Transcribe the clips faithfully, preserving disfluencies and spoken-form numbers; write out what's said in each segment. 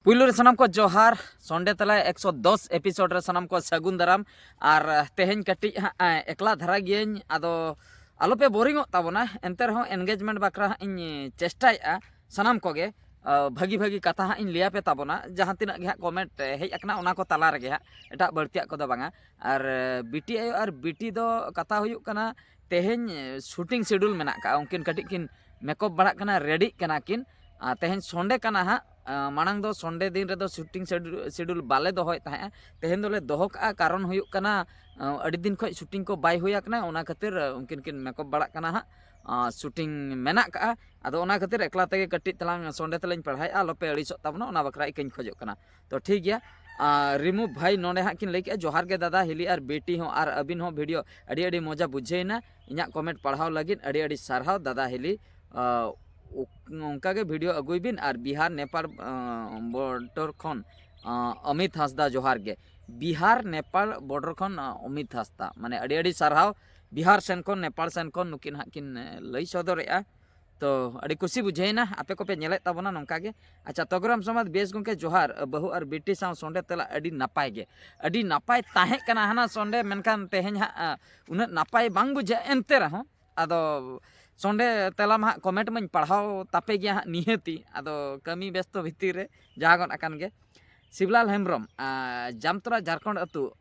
ᱯᱩᱭᱞᱩ ᱨᱮ ᱥᱟᱱᱟᱢ ᱠᱚ ᱡᱚᱦᱟᱨ᱾ ᱥᱚᱱᱰᱮ ᱛᱟᱞᱟ ᱮᱠᱥᱚ ᱫᱚᱥ ᱮᱯᱤᱥᱳᱰ ᱨᱮ ᱥᱟᱱᱟᱢ ᱠᱚ ᱥᱟᱹᱜᱩᱱ ᱫᱟᱨᱟᱢ᱾ ᱟᱨ ᱛᱮᱦᱮᱧ ᱠᱟᱹᱴᱤᱡ ᱦᱟᱸᱜ ᱮᱠᱞᱟ ᱫᱷᱟᱨᱟ ᱜᱤᱭᱟᱹᱧ, ᱟᱫᱚ ᱟᱞᱚᱯᱮ ᱵᱳᱨᱤᱝᱚᱜ ᱛᱟᱵᱚᱱᱟ᱾ ᱮᱱᱛᱮ ᱨᱮᱦᱚᱸ ᱮᱱᱜᱮᱡᱽᱢᱮᱱᱴ ᱵᱟᱠᱷᱨᱟ ᱦᱟᱸᱜ ᱤᱧ ᱪᱮᱥᱴᱟᱭᱮᱫᱼᱟ ᱥᱟᱱᱟᱢ ᱠᱚᱜᱮ᱾ ᱵᱷᱟᱹᱜᱤ ᱵᱷᱟᱹᱜᱤ ᱠᱟᱛᱷᱟ ᱦᱟᱸᱜ ᱤᱧ ᱞᱟᱹᱭᱟᱯᱮ ᱛᱟᱵᱚᱱᱟ, ᱡᱟᱦᱟᱸ ᱛᱤᱱᱟᱹᱜ ᱜᱮ ᱦᱟᱸᱜ ᱠᱚᱢᱮᱱᱴ ᱦᱮᱡ ᱟᱠᱟᱱᱟ ᱚᱱᱟ ᱠᱚ ᱛᱟᱞᱟ ᱨᱮᱜᱮ ᱦᱟᱸᱜ, ᱮᱴᱟᱜ ᱵᱟᱹᱲᱛᱤᱭᱟᱜ ᱠᱚᱫᱚ ᱵᱟᱝᱟ᱾ ᱟᱨ ᱵᱤᱴᱤ ᱟᱭᱳ ᱟᱨ ᱵᱤᱴᱤ ᱫᱚ ᱠᱟᱛᱷᱟ ᱦᱩᱭᱩᱜ ᱠᱟᱱᱟ, ᱛᱮᱦᱮᱧ ᱥᱩᱴᱤᱝ ᱥᱤᱰᱩᱞ ᱢᱮᱱᱟᱜ ᱠᱟᱜᱼᱟ, ᱩᱱᱠᱤᱱ ᱠᱟᱹᱴᱤᱡ ᱠᱤᱱ ᱢᱮᱠᱚᱯ ᱵᱟᱲᱟᱜ ᱠᱟᱱᱟ, ᱨᱮᱰᱤᱜ ᱠᱟᱱᱟ ᱠᱤᱱ᱾ ᱟᱨ ᱛᱮᱦᱮᱧ ᱥᱚᱱᱰᱮ ᱠᱟᱱᱟ ᱦᱟᱸᱜ᱾ ᱢᱟᱲᱟᱝ ᱫᱚ ᱥᱚᱱᱰᱮ ᱫᱤᱱ ᱨᱮᱫᱚ ᱥᱩᱴᱤᱝ ᱥᱤᱰᱩᱞ ᱵᱟᱞᱮ ᱫᱚᱦᱚᱭᱮᱫ ᱛᱟᱦᱮᱸᱜᱼᱟ, ᱛᱮᱦᱮᱧ ᱫᱚᱞᱮ ᱫᱚᱦᱚ ᱠᱟᱜᱼᱟ᱾ ᱠᱟᱨᱚᱱ ᱦᱩᱭᱩᱜ ᱠᱟᱱᱟ, ᱟᱹᱰᱤ ᱫᱤᱱ ᱠᱷᱚᱱ ᱥᱩᱴᱤᱝ ᱠᱚ ᱵᱟᱭ ᱦᱩᱭ ᱟᱠᱟᱱᱟ, ᱚᱱᱟ ᱠᱷᱟᱹᱛᱤᱨ ᱩᱱᱠᱤᱱ ᱠᱤᱱ ᱢᱮᱠᱚᱯ ᱵᱟᱲᱟᱜ ᱠᱟᱱᱟ ᱦᱟᱸᱜ᱾ ᱥᱩᱴᱤᱝ ᱢᱮᱱᱟᱜ ᱠᱟᱜᱼᱟ, ᱟᱫᱚ ᱚᱱᱟ ᱠᱷᱟᱹᱛᱤᱨ ᱮᱠᱞᱟ ᱛᱮᱜᱮ ᱠᱟᱹᱴᱤᱡ ᱛᱟᱞᱟᱝ ᱥᱚᱱᱰᱮ ᱛᱮᱞᱤᱧ ᱯᱟᱲᱦᱟᱣᱮᱫᱼᱟ, ᱟᱞᱚᱯᱮ ᱟᱹᱲᱤᱥᱚᱜ ᱛᱟᱵᱚᱱᱟ, ᱚᱱᱟ ᱵᱟᱠᱷᱨᱟ ᱤᱠᱟᱹᱧ ᱠᱷᱚᱡᱚᱜ ᱠᱟᱱᱟ᱾ ᱛᱚ ᱴᱷᱤᱠ ᱜᱮᱭᱟ᱾ ᱨᱤᱢᱩ ᱵᱷᱟᱭ ᱱᱚᱰᱮ ᱦᱟᱸᱜ ᱠᱤᱱ ᱞᱟᱹᱭ ᱠᱮᱜᱼᱟ, "ᱡᱚᱦᱟᱨ ᱜᱮ ᱫᱟᱫᱟ ᱦᱤᱞᱤ ᱟᱨ ᱵᱤᱴᱤ ᱦᱚᱸ, ᱟᱨ ᱟᱹᱵᱤᱱ ᱦᱚᱸ ᱵᱷᱤᱰᱤᱭᱳ ᱟᱹᱰᱤ ᱟᱹᱰᱤ ᱢᱚᱡᱟ ᱵᱩᱡᱷᱟᱹᱣᱮᱱᱟ᱾ ᱤᱧᱟᱹᱜ ᱠᱚᱢᱮᱱᱴ ᱯᱟᱲᱦᱟᱣ ᱞᱟᱹᱜᱤᱫ ᱟᱹᱰᱤ ᱟᱹᱰᱤ ᱥᱟᱨᱦᱟᱣ ᱫᱟᱫᱟ ᱦᱤᱞᱤ᱾ ᱚᱱᱠᱟᱜᱮ ᱵᱷᱤᱰᱤᱭᱳ ᱟᱹᱜᱩᱭ ᱵᱤᱱ ᱟᱨ ᱵᱤᱦᱟᱨ ᱱᱮᱯᱟᱞ ᱵᱚᱨᱰᱚᱨ ᱠᱷᱚᱱ ᱚᱢᱤᱛ ᱦᱟᱸᱥᱫᱟ ᱡᱚᱦᱟᱨ ᱜᱮ᱾" ᱵᱤᱦᱟᱨ ᱱᱮᱯᱟᱞ ᱵᱚᱨᱰᱚᱨ ᱠᱷᱚᱱ ᱚᱢᱤᱛ ᱦᱟᱸᱥᱫᱟ, ᱢᱟᱱᱮ ᱟᱹᱰᱤ ᱟᱹᱰᱤ ᱥᱟᱨᱦᱟᱣ᱾ ᱵᱤᱦᱟᱨ ᱥᱮᱱ ᱠᱷᱚᱱ, ᱱᱮᱯᱟᱞ ᱥᱮᱱ ᱠᱷᱚᱱ ᱱᱩᱠᱤᱱ ᱦᱟᱸᱜ ᱠᱤᱱ ᱞᱟᱹᱭ ᱥᱚᱫᱚᱨᱮᱜᱼᱟ᱾ ᱛᱚ ᱟᱹᱰᱤ ᱠᱩᱥᱤ ᱵᱩᱡᱷᱟᱹᱣᱮᱱᱟ, ᱟᱯᱮ ᱠᱚᱯᱮ ᱧᱮᱞᱮᱫ ᱛᱟᱵᱚᱱᱟ ᱱᱚᱝᱠᱟ ᱜᱮ᱾ ᱟᱪᱪᱷᱟ, ᱛᱚᱜᱨᱟᱢ ᱥᱚᱢᱟᱡᱽ ᱵᱮᱥ ᱜᱚᱢᱠᱮ ᱡᱚᱦᱟᱨ᱾ ᱵᱟᱹᱦᱩ ᱟᱨ ᱵᱤᱴᱤ ᱥᱟᱶ ᱥᱚᱸᱰᱮ ᱛᱮᱞᱟ ᱟᱹᱰᱤ ᱱᱟᱯᱟᱭ ᱜᱮ, ᱟᱹᱰᱤ ᱱᱟᱯᱟᱭ ᱛᱟᱦᱮᱸ ᱠᱟᱱᱟ ᱦᱟᱱᱟ ᱥᱚᱸᱰᱮ, ᱢᱮᱱᱠᱷᱟᱱ ᱛᱮᱦᱮᱧ ᱦᱟᱸᱜ ᱩᱱᱟᱹᱜ ᱱᱟᱯᱟᱭ ᱵᱟᱝ ᱵᱩᱡᱷᱟᱹᱜᱼᱟ᱾ ᱮᱱᱛᱮ ᱨᱮᱦᱚᱸ ᱟᱫᱚ ᱥᱚᱸᱰᱮ ᱛᱮᱞᱟ ᱢᱟ ᱦᱟᱸᱜ ᱠᱚᱢᱮᱱᱴ ᱢᱟᱧ ᱯᱟᱲᱦᱟᱣ ᱛᱟᱯᱮ ᱜᱮᱭᱟ ᱦᱟᱸᱜ ᱱᱤᱦᱟᱹᱛᱤ, ᱟᱫᱚ ᱠᱟᱹᱢᱤ ᱵᱮᱥᱛᱚ ᱵᱷᱤᱛᱤᱨ ᱨᱮ ᱡᱟᱦᱟᱸ ᱜᱚᱫ ᱟᱠᱟᱱ ᱜᱮ᱾ ᱥᱤᱵᱞᱟᱞ ᱦᱮᱢᱵᱨᱚᱢ, ᱡᱟᱢᱛᱚᱨᱟ ᱡᱷᱟᱲᱠᱷᱚᱸᱰ ᱟᱹᱛᱩ,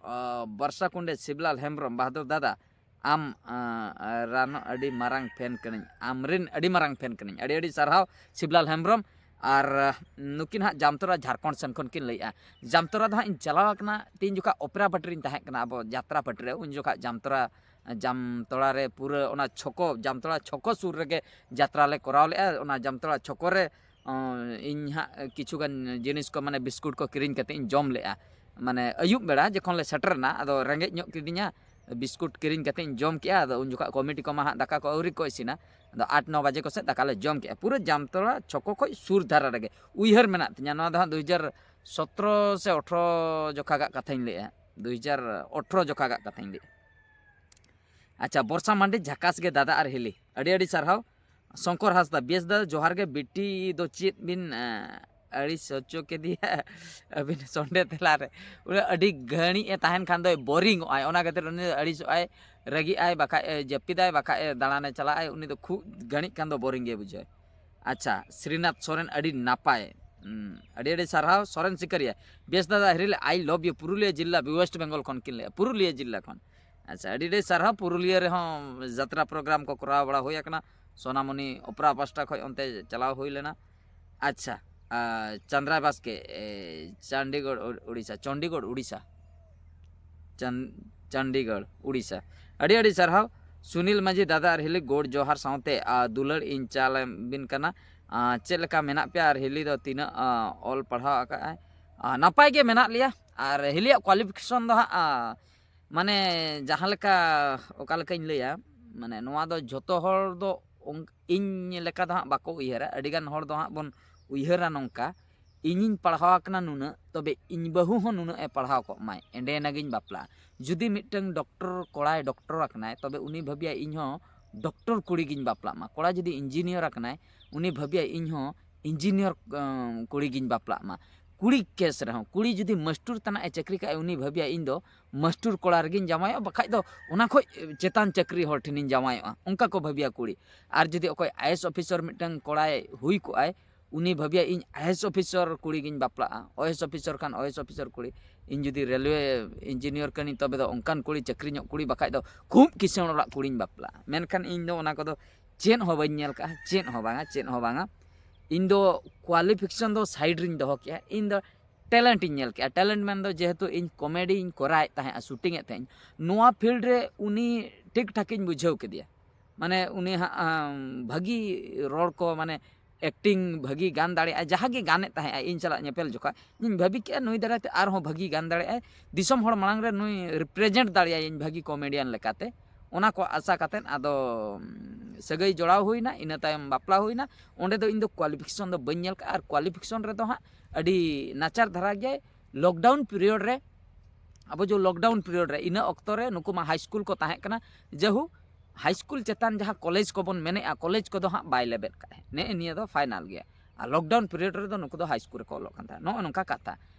ᱵᱚᱨᱥᱟ ᱠᱩᱸᱰᱮ᱾ ᱥᱤᱵᱞᱟᱞ ᱦᱮᱢᱵᱨᱚᱢ, ᱵᱟᱦᱟᱫᱩᱨ ᱫᱟᱫᱟ, ᱟᱢ ᱨᱟᱱ ᱟᱹᱰᱤ ᱢᱟᱨᱟᱝ ᱯᱷᱮᱱ ᱠᱟᱹᱱᱟᱹᱧ, ᱟᱢᱨᱮᱱ ᱟᱹᱰᱤ ᱢᱟᱨᱟᱝ ᱯᱷᱮᱱ ᱠᱟᱹᱱᱟᱹᱧ᱾ ᱟᱹᱰᱤ ᱟᱹᱰᱤ ᱥᱟᱨᱦᱟᱣ ᱥᱤᱵᱞᱟᱞ ᱦᱮᱢᱵᱨᱚᱢ᱾ ᱟᱨ ᱱᱩᱠᱤᱱ ᱦᱟᱸᱜ ᱡᱟᱢᱛᱚᱨᱟ ᱡᱷᱟᱲᱠᱷᱚᱸᱰ ᱥᱮᱱ ᱠᱷᱚᱱ ᱠᱤᱱ ᱞᱟᱹᱭᱮᱜᱼᱟ᱾ ᱡᱟᱢᱛᱚᱨᱟ ᱫᱚ ᱦᱟᱸᱜ ᱤᱧ ᱪᱟᱞᱟᱣ ᱟᱠᱟᱱᱟ ᱛᱤᱱ ᱡᱚᱠᱷᱟ ᱚᱯᱮᱨᱟ ᱯᱟᱴᱤ ᱨᱤᱧ ᱛᱟᱦᱮᱸ ᱠᱟᱱᱟ, ᱟᱵᱚ ᱡᱟᱛᱨᱟ ᱯᱟᱴᱤ ᱨᱮ, ᱩᱱ ᱡᱚᱠᱷᱟ ᱡᱟᱢᱛᱚᱨᱟ, ᱡᱟᱢᱛᱚᱲᱟ ᱨᱮ ᱯᱩᱨᱟᱹ ᱚᱱᱟ ᱪᱷᱚᱠᱚ, ᱡᱟᱢᱛᱚᱲᱟ ᱪᱷᱚᱠᱚ ᱥᱩᱨ ᱨᱮᱜᱮ ᱡᱟᱛᱨᱟ ᱞᱮ ᱠᱚᱨᱟᱣ ᱞᱮᱜᱼᱟ᱾ ᱚᱱᱟ ᱡᱟᱢᱛᱚᱲᱟ ᱪᱷᱚᱠᱚ ᱨᱮ ᱤᱧ ᱦᱟᱸᱜ ᱠᱤᱪᱷᱩ ᱜᱟᱱ ᱡᱤᱱᱤᱥ ᱠᱚ, ᱢᱟᱱᱮ ᱵᱤᱥᱠᱩᱴ ᱠᱚ ᱠᱤᱨᱤᱧ ᱠᱟᱛᱮ ᱤᱧ ᱡᱚᱢ ᱞᱮᱜᱼᱟ᱾ ᱢᱟᱱᱮ ᱟᱹᱭᱩᱵ ᱵᱮᱲᱟ ᱡᱚᱠᱷᱚᱱ ᱞᱮ ᱥᱮᱴᱮᱨ ᱮᱱᱟ, ᱟᱫᱚ ᱨᱮᱸᱜᱮᱡ ᱧᱚᱜ ᱠᱤᱫᱤᱧᱟ, ᱵᱤᱥᱠᱩᱴ ᱠᱤᱨᱤᱧ ᱠᱟᱛᱮ ᱤᱧ ᱡᱚᱢ ᱠᱮᱜᱼᱟ᱾ ᱟᱫᱚ ᱩᱱ ᱡᱚᱠᱷᱟ ᱠᱚᱢᱤᱴᱤ ᱠᱚᱢᱟ ᱦᱟᱸᱜ ᱫᱟᱠᱟ ᱠᱚ ᱟᱹᱣᱨᱤ ᱠᱚ ᱤᱥᱤᱱᱟ᱾ ᱟᱫᱚ ᱟᱴ ᱱᱚ ᱵᱟᱡᱮ ᱠᱚ ᱥᱮᱫ ᱫᱟᱠᱟ ᱞᱮ ᱡᱚᱢ ᱠᱮᱜᱼᱟ᱾ ᱯᱩᱨᱟᱹ ᱡᱟᱢᱛᱚᱲᱟ ᱪᱷᱚᱠᱚ ᱠᱷᱚᱡ ᱥᱩᱨ ᱫᱷᱟᱨᱟ ᱨᱮᱜᱮ᱾ ᱩᱭᱦᱟᱹᱨ ᱢᱮᱱᱟᱜ ᱛᱤᱧᱟᱹ, ᱱᱚᱣᱟ ᱫᱚ ᱦᱟᱸᱜ ᱫᱩ ᱦᱟᱡᱟᱨ ᱥᱚᱛᱨᱚ ᱥᱮ ᱟᱴᱷᱨᱚ ᱡᱚᱠᱷᱟ ᱜᱟᱜ ᱠᱟᱛᱷᱟᱧ ᱞᱟᱹᱭᱮᱜᱼᱟ, ᱫᱩ ᱦᱟᱡᱟᱨ ᱟᱴᱷᱨᱚ ᱡᱚᱠᱷᱟ ᱜᱟᱜ ᱠᱟᱛᱷᱟᱧ ᱞᱟᱹᱭᱮᱜᱼᱟ᱾ ᱟᱪᱪᱷᱟ, ᱵᱚᱨᱥᱟ ᱢᱟᱱᱰᱤ, ᱡᱷᱟᱠᱟᱥ ᱜᱮ ᱫᱟᱫᱟ ᱟᱨ ᱦᱤᱞᱤ, ᱟᱹᱰᱤ ᱟᱹᱰᱤ ᱥᱟᱨᱦᱟᱣ᱾ ᱥᱚᱝᱠᱚᱨ ᱦᱟᱸᱥᱫᱟ, ᱵᱮᱥ ᱫᱟ ᱡᱚᱦᱟᱨ ᱜᱮ, ᱵᱤᱴᱤ ᱫᱚ ᱪᱮᱫ ᱵᱤᱱ, ᱮᱸ, ᱟᱹᱲᱤᱥ ᱦᱚᱪᱚ ᱠᱮᱫᱮᱭᱟ ᱟᱹᱵᱤᱱ ᱥᱚᱸᱰᱮ ᱛᱮᱞᱟ ᱨᱮ᱾ ᱩᱱᱤ ᱟᱹᱰᱤ ᱜᱷᱟᱹᱲᱤᱡ ᱮ ᱛᱟᱦᱮᱱ ᱠᱷᱟᱱ ᱫᱚᱭ ᱵᱳᱨᱤᱝ ᱚᱜᱼᱟᱭ, ᱚᱱᱟ ᱠᱷᱟᱹᱛᱤᱨ ᱩᱱᱤ ᱫᱚ ᱟᱹᱲᱤᱥᱚᱜᱼᱟᱭ, ᱨᱟᱹᱜᱤᱜᱼᱟᱭ, ᱵᱟᱠᱷᱟᱡ ᱮ ᱡᱟᱹᱯᱤᱫᱟᱭ, ᱵᱟᱠᱷᱟᱡ ᱮ ᱫᱟᱬᱟᱱᱮ ᱪᱟᱞᱟᱜᱼᱟᱭ, ᱩᱱᱤ ᱫᱚ ᱠᱷᱩᱵ ᱜᱷᱟᱹᱲᱤᱡ ᱠᱷᱟᱱ ᱫᱚ ᱵᱳᱨᱤᱝ ᱜᱮ ᱵᱩᱡᱷᱟᱹᱣᱟᱭ᱾ ᱟᱪᱪᱷᱟ, ᱥᱨᱤᱱᱟᱛᱷ ᱥᱚᱨᱮᱱ, ᱟᱹᱰᱤ ᱱᱟᱯᱟᱭ᱾ ᱦᱩᱸ, ᱟᱹᱰᱤ ᱟᱹᱰᱤ ᱥᱟᱨᱦᱟᱣ ᱥᱚᱨᱮᱱ ᱥᱤᱠᱟᱹᱨᱤᱭᱟ᱾ ᱵᱮᱥ ᱫᱟᱫᱟ ᱦᱤᱨᱤᱞᱮ, I love you, ᱯᱩᱨᱩᱞᱤᱭᱟᱹ ᱡᱤᱞᱟ, West Bengal ᱠᱷᱚᱱ ᱠᱤᱱ ᱞᱟᱹᱭᱟ, ᱯᱩᱨᱩᱞᱤᱭᱟᱹ ᱡᱤᱞᱟ ᱠᱷᱚᱱ᱾ ᱟᱪᱪᱷᱟ, ᱟᱹᱰᱤ ᱟᱹᱰᱤ ᱥᱟᱨᱦᱟᱣ᱾ ᱯᱩᱨᱩᱞᱤᱭᱟᱹ ᱨᱮᱦᱚᱸ ᱡᱟᱛᱨᱟ ᱯᱨᱳᱜᱨᱟᱢ ᱠᱚ ᱠᱚᱨᱟᱣ ᱵᱟᱲᱟ ᱦᱩᱭ ᱟᱠᱟᱱᱟ, ᱥᱳᱱᱟᱢᱚᱱᱤ ᱚᱯᱮᱨᱟ ᱯᱟᱥᱴᱟ ᱠᱷᱚᱱ ᱚᱱᱛᱮ ᱪᱟᱞᱟᱣ ᱦᱩᱭ ᱞᱮᱱᱟ᱾ ᱟᱪᱪᱷᱟ, ᱟᱨ ᱪᱟᱸᱫᱽᱨᱟᱭ ᱵᱟᱥᱠᱮ, ᱮ, ᱪᱟᱱᱰᱤᱜᱚᱲ, ᱳ-, ᱳᱰᱤᱥᱟ, ᱪᱚᱱᱰᱤᱜᱚᱲ, ᱳᱰᱤᱥᱟ᱾ ᱪᱟᱱ-, ᱪᱚᱱᱰᱤᱜᱚᱲ, ᱳᱰᱤᱥᱟ᱾ ᱟᱹᱰᱤ ᱟᱹᱰᱤ ᱥᱟᱨᱦᱟᱣ᱾ ᱥᱩᱱᱤᱞ ᱢᱟᱹᱡᱷᱤ ᱫᱟᱫᱟ ᱟᱨ ᱦᱤᱞᱤ ᱜᱚᱰ ᱡᱚᱦᱟᱨ ᱥᱟᱶᱛᱮ, ᱟ, ᱫᱩᱞᱟᱹᱲ ᱤᱧ ᱪᱟᱞ ᱟᱵᱤᱱ ᱠᱟᱱᱟ᱾ ᱟ, ᱪᱮᱫ ᱞᱮᱠᱟ ᱢᱮᱱᱟᱜ ᱯᱮᱭᱟ ᱟᱨ ᱦᱤᱞᱤ ᱫᱚ ᱛᱤᱱᱟᱹᱜ, ᱟ, ᱚᱞ ᱯᱟᱲᱦᱟᱣ ᱟᱠᱟᱫ ᱟᱭ? ᱟ, ᱱᱟᱯᱟᱭ ᱜᱮ ᱢᱮᱱᱟᱜ ᱞᱮᱭᱟ᱾ ᱟᱨ ᱦᱤᱞᱤᱭᱟᱜ ᱠᱳᱣᱟᱞᱤᱯᱷᱤᱠᱮᱥᱚᱱ ᱫᱚ ᱦᱟᱸᱜ, ᱟ, ᱢᱟᱱᱮ ᱡᱟᱦᱟᱸ ᱞᱮᱠᱟ, ᱚᱠᱟ ᱞᱮᱠᱟᱧ ᱞᱟᱹᱭᱟ, ᱢᱟᱱᱮ ᱱᱚᱣᱟ ᱫᱚ ᱡᱷᱚᱛᱚ ᱦᱚᱲ ᱫᱚ ᱚᱝ-, ᱤᱧ ᱞᱮᱠᱟ ᱫᱚ ᱦᱟᱸᱜ ᱵᱟᱠᱚ ᱩᱭᱦᱟᱹᱨᱟ᱾ ᱟᱹᱰᱤᱜᱟᱱ ᱦᱚᱲ ᱫᱚ ᱦᱟᱸᱜ ᱵᱚᱱ ᱩᱭᱦᱟᱹᱨᱟ ᱱᱚᱝᱠᱟ, ᱤᱧᱤᱧ ᱯᱟᱲᱦᱟᱣ ᱟᱠᱟᱱᱟ ᱱᱩᱱᱟᱹᱜ, ᱛᱚᱵᱮ ᱤᱧ ᱵᱟᱹᱦᱩ ᱦᱚᱸ ᱱᱩᱱᱟᱹᱜ ᱮ ᱯᱟᱲᱦᱟᱣ ᱠᱚᱜ ᱢᱟᱭ, ᱮᱸᱰᱮ ᱮᱱᱟᱜᱤᱧ ᱵᱟᱯᱞᱟᱜᱼᱟ᱾ ᱡᱩᱫᱤ ᱢᱤᱫᱴᱟᱝ ᱰᱚᱠᱴᱚᱨ ᱠᱚᱲᱟᱭ ᱰᱚᱠᱴᱚᱨ ᱟᱠᱟᱱᱟᱭ, ᱛᱚᱵᱮ ᱩᱱᱤ ᱵᱷᱟᱹᱵᱤᱭᱟ ᱤᱧ ᱦᱚᱸ ᱰᱚᱠᱴᱚᱨ ᱠᱩᱲᱤ ᱜᱤᱧ ᱵᱟᱯᱞᱟᱜ ᱢᱟ᱾ ᱠᱚᱲᱟ ᱡᱩᱫᱤ ᱤᱧᱡᱤᱱᱤᱭᱟᱨ ᱟᱠᱟᱱᱟᱭ, ᱩᱱᱤ ᱵᱷᱟᱹᱵᱤᱭᱟ ᱤᱧ ᱦᱚᱸ ᱤᱧᱡᱤᱱᱤᱭᱟᱨ, ᱟᱸ, ᱠᱩᱲᱤ ᱜᱤᱧ ᱵᱟᱯᱞᱟᱜ ᱢᱟ᱾ ᱠᱩᱲᱤ ᱠᱮᱥ ᱨᱮᱦᱚᱸ, ᱠᱩᱲᱤ ᱡᱩᱫᱤ ᱢᱟᱥᱴᱩᱨ ᱛᱟᱱᱟᱜ ᱮ ᱪᱟᱹᱠᱨᱤ ᱠᱟᱜᱼᱟ, ᱩᱱᱤ ᱵᱷᱟᱹᱵᱤᱭᱟ ᱤᱧ ᱫᱚ ᱢᱟᱥᱴᱩᱨ ᱠᱚᱲᱟ ᱨᱮᱜᱤᱧ ᱡᱟᱶᱟᱭᱚᱜᱼᱟ, ᱵᱟᱠᱷᱟᱡ ᱫᱚ ᱚᱱᱟ ᱠᱷᱚᱡ ᱪᱮᱛᱟᱱ ᱪᱟᱹᱠᱨᱤ ᱦᱚᱲ ᱴᱷᱮᱱᱤᱧ ᱡᱟᱶᱟᱭᱚᱜᱼᱟ, ᱚᱱᱠᱟ ᱠᱚ ᱵᱷᱟᱹᱵᱤᱭᱟ ᱠᱩᱲᱤ᱾ ᱟᱨ ᱡᱩᱫᱤ ᱚᱠᱚᱭ ᱟᱭ ᱮᱥ ᱚᱯᱷᱤᱥᱟᱨ ᱢᱤᱫᱴᱟᱝ ᱠᱚᱲᱟᱭ ᱦᱩᱭ ᱠᱚᱜᱼᱟᱭ, ᱩᱱᱤ ᱵᱷᱟᱹᱵᱤᱭᱟ ᱤᱧ ᱟᱭ ᱮᱥ ᱚᱯᱷᱤᱥᱟᱨ ᱠᱩᱲᱤ ᱜᱤᱧ ᱵᱟᱯᱞᱟᱜᱼᱟ, ᱳ ᱮᱥ ᱚᱯᱷᱤᱥᱟᱨ ᱠᱷᱟᱱ ᱳ ᱮᱥ ᱚᱯᱷᱤᱥᱟᱨ ᱠᱩᱲᱤ, ᱤᱧ ᱡᱩᱫᱤ ᱨᱮᱞᱣᱮ ᱤᱧᱡᱤᱱᱤᱭᱟᱨ ᱠᱟᱹᱱᱟᱹᱧ, ᱛᱚᱵᱮ ᱫᱚ ᱚᱱᱠᱟᱱ ᱠᱩᱲᱤ, ᱪᱟᱹᱠᱨᱤ ᱧᱚᱜ ᱠᱩᱲᱤ, ᱵᱟᱠᱷᱟᱡ ᱫᱚ ᱠᱷᱩᱵ ᱠᱤᱥᱟᱹᱬ ᱚᱲᱟᱜ ᱠᱩᱲᱤᱧ ᱵᱟᱯᱞᱟᱜᱼᱟ᱾ ᱢᱮᱱᱠᱷᱟᱱ ᱤᱧ ᱫᱚ ᱚᱱᱟ ᱠᱚᱫᱚ ᱪᱮᱫ ᱦᱚᱸ ᱵᱟᱹᱧ ᱧᱮᱞ ᱠᱟᱜᱼᱟ, ᱪᱮᱫ ᱦᱚᱸ ᱵᱟᱝᱟ, ᱪᱮᱫ ᱦᱚᱸ ᱵᱟᱝᱟ᱾ ᱤᱧ ᱫᱚ ᱠᱳᱣᱟᱞᱤᱯᱷᱤᱠᱮᱥᱚᱱ ᱫᱚ ᱥᱟᱭᱤᱰ ᱨᱤᱧ ᱫᱚᱦᱚ ᱠᱮᱜᱼᱟ, ᱤᱧ ᱫᱚ ᱴᱮᱞᱮᱱᱴ ᱤᱧ ᱧᱮᱞ ᱠᱮᱜᱼᱟ᱾ ᱴᱮᱞᱮᱱᱴ ᱢᱮᱱᱫᱚ ᱡᱮᱦᱮᱛᱩ ᱤᱧ ᱠᱚᱢᱮᱰᱤᱧ ᱠᱚᱨᱟᱣᱮᱫ ᱛᱟᱦᱮᱸᱜᱼᱟ, ᱥᱩᱴᱤᱝ ᱮᱫ ᱛᱟᱦᱮᱸᱜ ᱤᱧ, ᱱᱚᱣᱟ ᱯᱷᱤᱞᱰ ᱨᱮ ᱩᱱᱤ ᱴᱷᱤᱠ ᱴᱷᱟᱠ ᱤᱧ ᱵᱩᱡᱷᱟᱹᱣ ᱠᱮᱫᱮᱭᱟ᱾ ᱢᱟᱱᱮ ᱩᱱᱤ ᱦᱟᱸᱜ, ᱟᱢ, ᱵᱷᱟᱹᱜᱤ ᱨᱚᱲ ᱠᱚ, ᱢᱟᱱᱮ ᱮᱠᱴᱤᱝ ᱵᱷᱟᱹᱜᱤ ᱜᱟᱱ ᱫᱟᱲᱮᱭᱟᱜᱼᱟ, ᱡᱟᱦᱟᱸ ᱜᱮ ᱜᱟᱱᱮᱫ ᱛᱟᱦᱮᱸᱜᱼᱟ ᱤᱧ ᱥᱟᱞᱟᱜ ᱧᱮᱯᱮᱞ ᱡᱚᱠᱷᱟᱡ, ᱤᱧ ᱵᱷᱟᱹᱵᱤ ᱠᱮᱜᱼᱟ ᱱᱩᱭ ᱫᱟᱨᱟᱭ ᱛᱮ ᱟᱨᱦᱚᱸ ᱵᱷᱟᱹᱜᱤ ᱜᱟᱱ ᱫᱟᱲᱮᱭᱟᱜᱼᱟᱭ, ᱫᱤᱥᱚᱢ ᱦᱚᱲ ᱢᱟᱲᱟᱝ ᱨᱮ ᱱᱩᱭ ᱨᱤᱯᱨᱮᱡᱮᱱᱴ ᱫᱟᱲᱮᱭᱟᱭᱟᱹᱧ ᱵᱷᱟᱹᱜᱤ ᱠᱚᱢᱮᱰᱤᱭᱟᱱ ᱞᱮᱠᱟᱛᱮ᱾ ᱚᱱᱟ ᱠᱚ ᱟᱥᱟ ᱠᱟᱛᱮᱫ ᱟᱫᱚ, ᱩᱢ, ᱥᱟᱹᱜᱟᱹᱭ ᱡᱚᱲᱟᱣ ᱦᱩᱭᱱᱟ, ᱤᱱᱟᱹ ᱛᱟᱭᱚᱢ ᱵᱟᱯᱞᱟ ᱦᱩᱭᱱᱟ᱾ ᱚᱸᱰᱮ ᱫᱚ ᱤᱧ ᱫᱚ ᱠᱳᱣᱟᱞᱤᱯᱷᱤᱠᱮᱥᱚᱱ ᱫᱚ ᱵᱟᱹᱧ ᱧᱮᱞ ᱠᱟᱜᱼᱟ, ᱟᱨ ᱠᱳᱣᱟᱞᱤᱯᱷᱤᱠᱮᱥᱚᱱ ᱨᱮᱫᱚ ᱦᱟᱸᱜ ᱟᱹᱰᱤ ᱱᱟᱪᱟᱨ ᱫᱷᱟᱨᱟ ᱜᱮ ᱞᱚᱠᱰᱟᱣᱩᱱ ᱯᱤᱨᱤᱭᱳᱰ ᱨᱮ, ᱟᱵᱚ ᱡᱮ ᱞᱚᱠᱰᱟᱣᱩᱱ ᱯᱤᱨᱤᱭᱳᱰ ᱨᱮ, ᱤᱱᱟᱹ ᱚᱠᱛᱚ ᱨᱮ ᱱᱩᱠᱩ ᱢᱟ ᱦᱟᱭ ᱥᱠᱩᱞ ᱠᱚ ᱛᱟᱦᱮᱸ ᱠᱟᱱᱟ, ᱡᱟᱦᱩ ᱦᱟᱭ ᱥᱠᱩᱞ ᱪᱮᱛᱟᱱ ᱡᱟᱦᱟᱸ ᱠᱚᱞᱮᱡᱽ ᱠᱚᱵᱚᱱ ᱢᱮᱱᱮᱜᱼᱟ, ᱠᱚᱞᱮᱡᱽ ᱠᱚᱫᱚ ᱦᱟᱸᱜ ᱵᱟᱭ ᱞᱮᱵᱮᱫ ᱠᱟᱜᱼᱟ, ᱱᱮᱜᱼᱮ ᱱᱤᱭᱟᱹ ᱫᱚ ᱯᱷᱟᱭᱱᱟᱞ ᱜᱮᱭᱟ᱾ ᱟᱨ ᱞᱚᱠᱰᱟᱣᱩᱱ ᱯᱤᱨᱤᱭᱚᱰ ᱨᱮᱫᱚ ᱱᱩᱠᱩ ᱫᱚ ᱦᱟᱭ ᱥᱠᱩᱞ ᱨᱮᱠᱚ ᱚᱞᱚᱜ ᱠᱟᱱ ᱛᱟᱦᱮᱸᱫ᱾ ᱱᱚᱜᱼᱚ ᱱᱚᱝᱠᱟ ᱠᱟᱛᱷᱟ᱾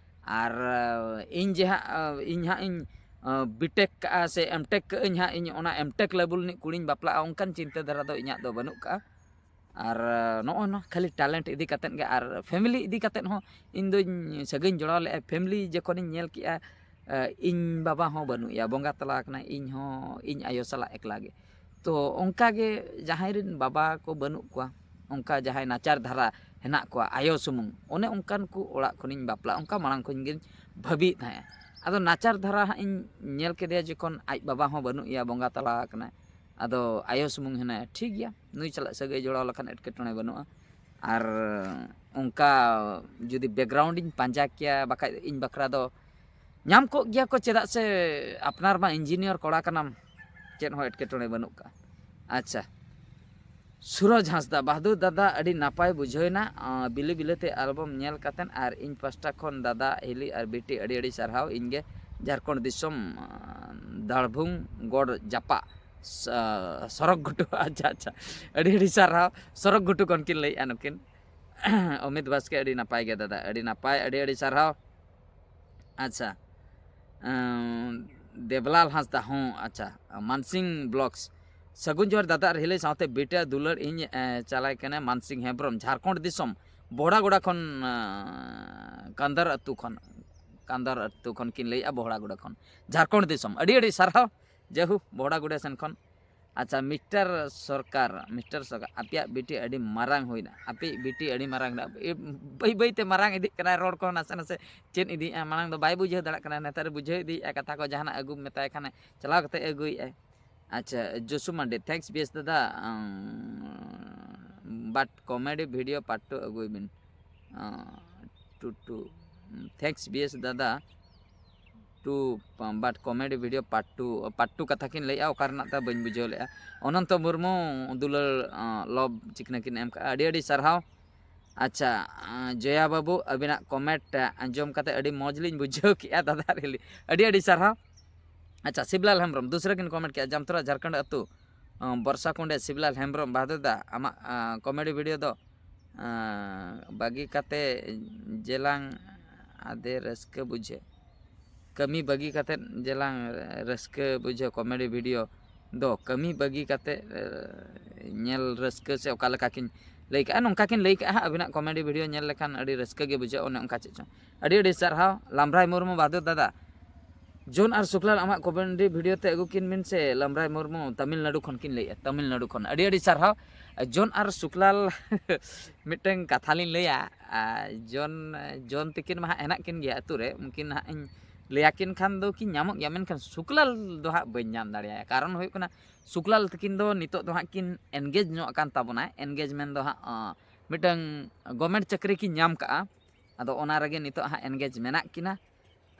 ᱟᱨ ᱤᱧ ᱡᱮ ᱦᱟᱸᱜ ᱤᱧ ᱦᱟᱸᱜ ᱤᱧ ᱵᱤᱴᱮᱠ ᱠᱟᱜᱼᱟ ᱥᱮ ᱮᱢᱴᱮᱠ ᱠᱟᱜ ᱟᱹᱧ ᱦᱟᱸᱜ, ᱤᱧ ᱚᱱᱟ ᱮᱢᱴᱮᱠ ᱞᱮᱵᱮᱞ ᱨᱤᱱᱤᱡ ᱠᱩᱲᱤᱧ ᱵᱟᱯᱞᱟᱜᱼᱟ, ᱚᱱᱠᱟᱱ ᱪᱤᱱᱛᱟᱹ ᱫᱷᱟᱨᱟ ᱫᱚ ᱤᱧᱟᱹᱜ ᱫᱚ ᱵᱟᱹᱱᱩᱜ ᱠᱟᱜᱼᱟ᱾ ᱟᱨ ᱱᱚᱜᱼᱚ ᱱᱚᱣᱟ ᱠᱷᱟᱹᱞᱤ ᱴᱮᱞᱮᱱᱴ ᱤᱫᱤ ᱠᱟᱛᱮᱫ ᱜᱮ᱾ ᱟᱨ ᱯᱷᱮᱢᱤᱞᱤ ᱤᱫᱤ ᱠᱟᱛᱮᱫ ᱦᱚᱸ ᱤᱧ ᱫᱚᱧ ᱥᱟᱹᱜᱟᱹᱭᱤᱧ ᱡᱚᱲᱟᱣ ᱞᱮᱫᱼᱟ᱾ ᱯᱷᱮᱢᱤᱞᱤ ᱡᱚᱠᱷᱚᱱᱤᱧ ᱧᱮᱞ ᱠᱮᱜᱼᱟ, ᱤᱧ ᱵᱟᱵᱟ ᱦᱚᱸ ᱵᱟᱹᱱᱩᱜ ᱮᱭᱟ, ᱵᱚᱸᱜᱟ ᱛᱟᱞᱟ ᱟᱠᱟᱱᱟᱭ, ᱤᱧ ᱦᱚᱸ ᱤᱧ ᱟᱭᱳ ᱥᱟᱞᱟᱜ ᱮᱠᱞᱟ ᱜᱮ᱾ ᱛᱚ ᱚᱱᱠᱟ ᱜᱮ ᱡᱟᱦᱟᱸᱭ ᱨᱮᱱ ᱵᱟᱵᱟ ᱠᱚ ᱵᱟᱹᱱᱩᱜ ᱠᱚᱣᱟ, ᱚᱱᱠᱟ ᱡᱟᱦᱟᱸᱭ ᱱᱟᱪᱟᱨ ᱫᱷᱟᱨᱟ ᱦᱮᱱᱟᱜ ᱠᱚᱣᱟ ᱟᱭᱳ ᱥᱩᱢᱩᱝ, ᱚᱱᱮ ᱚᱱᱠᱟᱱ ᱠᱚ ᱚᱲᱟᱜ ᱠᱷᱚᱱᱤᱧ ᱵᱟᱯᱞᱟᱜ, ᱚᱱᱠᱟ ᱢᱟᱲᱟᱝ ᱠᱷᱚᱱ ᱜᱤᱧ ᱵᱷᱟᱹᱵᱤᱭᱮᱫ ᱛᱟᱦᱮᱸᱫ᱾ ᱟᱫᱚ ᱱᱟᱪᱟᱨ ᱫᱷᱟᱨᱟ ᱦᱟᱸᱜ ᱤᱧ ᱧᱮᱞ ᱠᱮᱫᱮᱭᱟ ᱡᱚᱠᱷᱚᱱ ᱟᱡ ᱵᱟᱵᱟ ᱦᱚᱸ ᱵᱟᱹᱱᱩᱜ ᱮᱭᱟ, ᱵᱚᱸᱜᱟ ᱛᱟᱞᱟ ᱟᱠᱟᱱᱟᱭ᱾ ᱟᱫᱚ ᱟᱭᱳ ᱥᱩᱢᱩᱝ ᱦᱮᱱᱟᱭᱟ, ᱴᱷᱤᱠ ᱜᱮᱭᱟ, ᱱᱩᱭ ᱥᱟᱞᱟᱜ ᱥᱟᱹᱜᱟᱹᱭ ᱡᱚᱲᱟᱣ ᱞᱮᱠᱷᱟᱱ ᱮᱴᱠᱮᱴᱚᱬᱮ ᱵᱟᱹᱱᱩᱜᱼᱟ᱾ ᱟᱨ ᱚᱱᱠᱟ ᱡᱩᱫᱤ ᱵᱮᱠᱜᱨᱟᱣᱩᱱᱰ ᱤᱧ ᱯᱟᱸᱡᱟ ᱠᱮᱭᱟ, ᱵᱟᱠᱷᱟᱡ ᱤᱧ ᱵᱟᱠᱷᱨᱟ ᱫᱚ ᱧᱟᱢ ᱠᱚᱜ ᱜᱮᱭᱟ ᱠᱚ, ᱪᱮᱫᱟᱜ ᱥᱮ ᱟᱯᱱᱟᱨ ᱢᱟ ᱤᱧᱡᱤᱱᱤᱭᱟᱨ ᱠᱚᱲᱟ ᱠᱟᱱᱟᱢ, ᱪᱮᱫ ᱦᱚᱸ ᱮᱴᱠᱮᱴᱚᱬᱮ ᱵᱟᱹᱱᱩᱜ ᱠᱟᱜᱼᱟ᱾ ᱟᱪᱪᱷᱟ, ᱥᱩᱨᱚᱡᱽ ᱦᱟᱸᱥᱫᱟ, ᱵᱟᱦᱟᱫᱩᱨ ᱫᱟᱫᱟ, ᱟᱹᱰᱤ ᱱᱟᱯᱟᱭ ᱵᱩᱡᱷᱟᱹᱣᱮᱱᱟ, ᱟᱸ, ᱵᱤᱞᱤ ᱵᱤᱞᱤᱛᱮ ᱟᱞᱵᱚᱢ ᱧᱮᱞ ᱠᱟᱛᱮᱫ᱾ ᱟᱨ ᱤᱧ ᱯᱟᱥᱴᱟ ᱠᱷᱚᱱ ᱫᱟᱫᱟ, ᱦᱤᱞᱤ ᱟᱨ ᱵᱤᱴᱤ ᱟᱹᱰᱤ ᱟᱹᱰᱤ ᱥᱟᱨᱦᱟᱣ᱾ ᱤᱧ ᱜᱮ ᱡᱷᱟᱲᱠᱷᱚᱸᱰ ᱫᱤᱥᱚᱢ, ᱟᱸ, ᱫᱟᱲᱵᱷᱩᱝ ᱜᱚᱲ ᱡᱟᱯᱟᱜ, ᱥᱚ-, ᱥᱚᱨᱚᱜᱽ ᱜᱷᱩᱴᱩ᱾ ᱟᱪᱪᱷᱟ, ᱟᱪᱪᱷᱟ, ᱟᱹᱰᱤ ᱟᱹᱰᱤ ᱥᱟᱨᱦᱟᱣ᱾ ᱥᱚᱨᱚᱜᱽ ᱜᱷᱩᱴᱩ ᱠᱷᱚᱱ ᱠᱤᱱ ᱞᱟᱹᱭᱮᱫᱼᱟ ᱱᱩᱠᱤᱱ᱾ ᱚᱢᱤᱛ ᱵᱟᱥᱠᱮ, ᱟᱹᱰᱤ ᱱᱟᱯᱟᱭ ᱜᱮ ᱫᱟᱫᱟ, ᱟᱹᱰᱤ ᱱᱟᱯᱟᱭ, ᱟᱹᱰᱤ ᱟᱹᱰᱤ ᱥᱟᱨᱦᱟᱣ᱾ ᱟᱪᱪᱷᱟ, ᱟᱸ, ᱫᱮᱵᱞᱟᱞ ᱦᱟᱸᱥᱫᱟ ᱦᱚᱸ, ᱟᱪᱪᱷᱟ, ᱢᱟᱱᱥᱤᱝ ᱵᱞᱚᱜᱥ, ᱥᱟᱹᱜᱩᱱ ᱡᱚᱦᱟᱨ ᱫᱟᱫᱟ ᱟᱨ ᱦᱤᱞᱤ ᱥᱟᱶᱛᱮ ᱵᱤᱴᱤ ᱟᱨ ᱫᱩᱞᱟᱹᱲ, ᱤᱧ, ᱮ, ᱪᱟᱞᱟᱭ ᱠᱟᱱᱟ ᱢᱟᱱᱥᱤᱝ ᱦᱮᱢᱵᱨᱚᱢ, ᱡᱷᱟᱲᱠᱷᱚᱸᱰ ᱫᱤᱥᱚᱢ, ᱵᱚᱦᱲᱟᱜᱚᱲᱟ ᱠᱷᱚᱱ, ᱟᱸ, ᱠᱟᱱᱫᱟᱨ ᱟᱹᱛᱩ ᱠᱷᱚᱱ, ᱠᱟᱱᱫᱟᱨ ᱟᱹᱛᱩ ᱠᱷᱚᱱ ᱠᱤᱱ ᱞᱟᱹᱭᱮᱫᱼᱟ, ᱵᱚᱦᱲᱟᱜᱚᱲᱟ ᱠᱷᱚᱱ, ᱡᱷᱟᱲᱠᱷᱚᱸᱰ ᱫᱤᱥᱚᱢ᱾ ᱟᱹᱰᱤ ᱟᱹᱰᱤ ᱥᱟᱨᱦᱟᱣ, ᱡᱟᱭᱦᱳᱠ, ᱵᱚᱦᱲᱟᱜᱚᱲᱟ ᱥᱮᱱ ᱠᱷᱚᱱ᱾ ᱟᱪᱪᱷᱟ, ᱢᱤᱥᱴᱟᱨ ᱥᱚᱨᱠᱟᱨ, ᱢᱤᱥᱴᱟᱨ ᱥᱚᱨᱠᱟᱨ, ᱟᱯᱮᱭᱟᱜ ᱵᱤᱴᱤ ᱟᱹᱰᱤ ᱢᱟᱨᱟᱝ ᱦᱩᱭᱱᱟ, ᱟᱯᱮᱭᱤᱡ ᱵᱤᱴᱤ ᱟᱹᱰᱤ ᱢᱟᱨᱟᱝ ᱦᱩᱭᱱᱟ᱾ ᱮ, ᱵᱟᱹᱭ ᱵᱟᱹᱭ ᱛᱮ ᱢᱟᱨᱟᱝ ᱤᱫᱤᱜ ᱠᱟᱱᱟᱭ, ᱨᱚᱲ ᱠᱚᱦᱚᱸ ᱱᱟᱥᱮ ᱱᱟᱥᱮ ᱪᱮᱫ ᱤᱫᱤᱜᱼᱟ᱾ ᱢᱟᱲᱟᱝ ᱫᱚ ᱵᱟᱭ ᱵᱩᱡᱷᱟᱹᱣ ᱫᱟᱲᱮᱭᱟᱜ ᱠᱟᱱᱟ, ᱱᱮᱛᱟᱨ ᱵᱩᱡᱷᱟᱹᱣ ᱤᱫᱤᱭᱮᱫᱼᱟ ᱠᱟᱛᱷᱟ ᱠᱚ, ᱡᱟᱦᱟᱱᱟᱜ ᱟᱹᱜᱩᱢ ᱢᱮᱛᱟᱭ ᱠᱷᱟᱱᱮ ᱪᱟᱞᱟᱣ ᱠᱟᱛᱮ ᱟᱹᱜᱩᱭᱮᱫᱼᱟᱭ᱾ ᱟᱪᱪᱷᱟ, ᱡᱳᱥᱩ ᱢᱟᱱᱰᱤ, thanks ᱵᱤ ᱮᱥ ᱫᱟᱫᱟ, ᱟᱢ, but comedy video part two ᱟᱹᱜᱩᱭ ᱵᱤᱱ᱾ ᱟᱸ, two, two, thanks B S ᱫᱟᱫᱟ, two, but comedy video part two, part two ᱠᱟᱛᱷᱟ ᱠᱤᱱ ᱞᱟᱹᱭᱮᱫᱼᱟ, ᱚᱠᱟ ᱨᱮᱱᱟᱜ ᱛᱟ ᱵᱟᱹᱧ ᱵᱩᱡᱷᱟᱹᱣ ᱞᱮᱫᱼᱟ᱾ ᱚᱱᱚᱱᱛᱚ ᱢᱩᱨᱢᱩ ᱫᱩᱞᱟᱹᱲ, ᱟᱸ, love ᱪᱤᱠᱱᱟᱹ ᱠᱤᱱ ᱮᱢ ᱠᱟᱜᱼᱟ, ᱟᱹᱰᱤ ᱟᱹᱰᱤ ᱥᱟᱨᱦᱟᱣ᱾ ᱟᱪᱪᱷᱟ, ᱟᱸ, ᱡᱚᱭᱟ ᱵᱟᱹᱵᱩ, ᱟᱹᱵᱤᱱᱟᱜ comment, ᱟᱸ, ᱟᱸᱡᱚᱢ ᱠᱟᱛᱮ ᱟᱹᱰᱤ ᱢᱚᱡᱽ ᱞᱤᱧ ᱵᱩᱡᱷᱟᱹᱣ ᱠᱮᱜᱼᱟ, ᱫᱟᱫᱟ really, ᱟᱹᱰᱤ ᱟᱹᱰᱤ ᱥᱟᱨᱦᱟᱣ᱾ ᱟᱪᱪᱷᱟ, ᱥᱤᱵᱞᱟᱞ ᱦᱮᱢᱵᱨᱚᱢ ᱫᱩᱥᱨᱟᱹ ᱠᱤᱱ comment ᱠᱮᱜᱼᱟ, ᱡᱟᱢᱛᱚᱨᱟ ᱡᱷᱟᱨᱠᱷᱚᱸᱰ ᱟᱹᱛᱩ, ᱟᱸ, ᱵᱚᱨᱥᱟ ᱠᱩᱸᱰᱮ, ᱥᱤᱵᱞᱟᱞ ᱦᱮᱢᱵᱨᱚᱢ, ᱵᱟᱦᱟᱫᱩᱨ ᱫᱟ, ᱟᱢᱟᱜ, ᱟᱸ, comedy video ᱫᱚ ᱟᱸ, ᱵᱟᱹᱜᱤ ᱠᱟᱛᱮ ᱡᱮᱞᱟᱝ ᱟᱫᱮ ᱨᱟᱹᱥᱠᱟᱹ ᱵᱩᱡᱷᱟᱹᱜ᱾ ᱠᱟᱹᱢᱤ ᱵᱟᱹᱜᱤ ᱠᱟᱛᱮ ᱡᱮᱞᱟᱝ ᱨᱟᱹᱥᱠᱟᱹ ᱵᱩᱡᱷᱟᱹᱜ ᱠᱚᱢᱮᱰᱤ ᱵᱷᱤᱰᱤᱭᱳ ᱫᱚ᱾ ᱠᱟᱹᱢᱤ ᱵᱟᱹᱜᱤ ᱠᱟᱛᱮ, ᱮ, ᱧᱮᱞ ᱨᱟᱹᱥᱠᱟᱹ ᱥᱮ ᱚᱠᱟ ᱞᱮᱠᱟ ᱠᱤᱱ ᱞᱟᱹᱭ ᱠᱟᱜᱼᱟ, ᱱᱚᱝᱠᱟ ᱠᱤᱱ ᱞᱟᱹᱭ ᱠᱟᱜᱼᱟ ᱦᱟᱸᱜ, ᱟᱹᱵᱤᱱᱟᱜ ᱠᱚᱢᱮᱰᱤ ᱵᱷᱤᱰᱤᱭᱳ ᱧᱮᱞ ᱞᱮᱠᱷᱟᱱ ᱟᱹᱰᱤ ᱨᱟᱹᱥᱠᱟᱹ ᱜᱮ ᱵᱩᱡᱷᱟᱹᱜᱼᱟ, ᱚᱱᱮ ᱚᱱᱠᱟ ᱪᱮᱫ ᱪᱚᱝ᱾ ᱟᱹᱰᱤ ᱟᱹᱰᱤ ᱥᱟᱨᱦᱟᱣ᱾ ᱞᱟᱢᱵᱽᱨᱟᱭ ᱢᱩᱨᱢᱩ ᱵᱟᱫᱩ ᱫᱟᱫᱟ, ᱡᱚᱱ ᱟᱨ ᱥᱩᱠᱞᱟᱞ ᱟᱢᱟᱜ ᱠᱚᱢᱮᱰᱤ ᱵᱷᱤᱰᱤᱭᱳ ᱛᱮ ᱟᱹᱜᱩ ᱠᱤᱱ ᱵᱤᱱ ᱥᱮ, ᱞᱟᱢᱵᱽᱨᱟᱭ ᱢᱩᱨᱢᱩ ᱛᱟᱢᱤᱞᱱᱟᱲᱩ ᱠᱷᱚᱱ ᱠᱤᱱ ᱞᱟᱹᱭᱮᱫᱼᱟ, ᱛᱟᱢᱤᱞᱱᱟᱲᱩ ᱠᱷᱚᱱ᱾ ᱟᱹᱰᱤ ᱟᱹᱰᱤ ᱥᱟᱨᱦᱟᱣ᱾ ᱡᱚᱱ ᱟᱨ ᱥᱩᱠᱞᱟᱞ ᱢᱤᱫᱴᱟᱝ ᱠᱟᱛᱷᱟ ᱞᱤᱧ ᱞᱟᱹᱭᱟ, ᱟᱨ ᱡᱚᱱ, ᱡᱚᱱ ᱛᱤᱠᱤᱱ ᱢᱟ ᱦᱟᱸᱜ ᱦᱮᱱᱟᱜ ᱠᱤᱱ ᱜᱮᱭᱟ ᱟᱹᱛᱩ ᱨᱮ, ᱩᱱᱠᱤᱱ ᱦᱟᱸᱜ ᱤᱧ ᱞᱟᱹᱭᱟᱠᱤᱱ ᱠᱷᱟᱱ ᱫᱚ ᱠᱤᱱ ᱧᱟᱢᱚᱜ ᱜᱮᱭᱟ, ᱢᱮᱱᱠᱷᱟᱱ ᱥᱩᱠᱞᱟᱞ ᱫᱚ ᱦᱟᱸᱜ ᱵᱟᱹᱧ ᱧᱟᱢ ᱫᱟᱲᱮᱭᱟᱭᱟ᱾ ᱠᱟᱨᱚᱱ ᱦᱩᱭᱩᱜ ᱠᱟᱱᱟ, ᱥᱩᱠᱞᱟᱞ ᱛᱤᱠᱤᱱ ᱫᱚ ᱱᱤᱛᱚᱜ ᱫᱚ ᱦᱟᱸᱜ ᱠᱤᱱ ᱮᱱᱜᱮᱡᱽ ᱧᱚᱜ ᱟᱠᱟᱱ ᱛᱟᱵᱚᱱᱟ᱾ ᱮᱱᱜᱮᱡᱽ ᱢᱮᱱ ᱫᱚ ᱦᱟᱸᱜ, ᱟᱸ, ᱢᱤᱫᱴᱟᱝ ᱜᱚᱵᱷᱢᱮᱱᱴ ᱪᱟᱹᱠᱨᱤ ᱠᱤᱱ ᱧᱟᱢ ᱠᱟᱜᱼᱟ᱾ ᱟᱫᱚ ᱚᱱᱟ ᱨᱮᱜᱮ ᱱᱤᱛᱚᱜ ᱦᱟᱸᱜ ᱮᱱᱜᱮᱡᱽ ᱢᱮᱱᱟᱜ ᱠᱤᱱᱟ᱾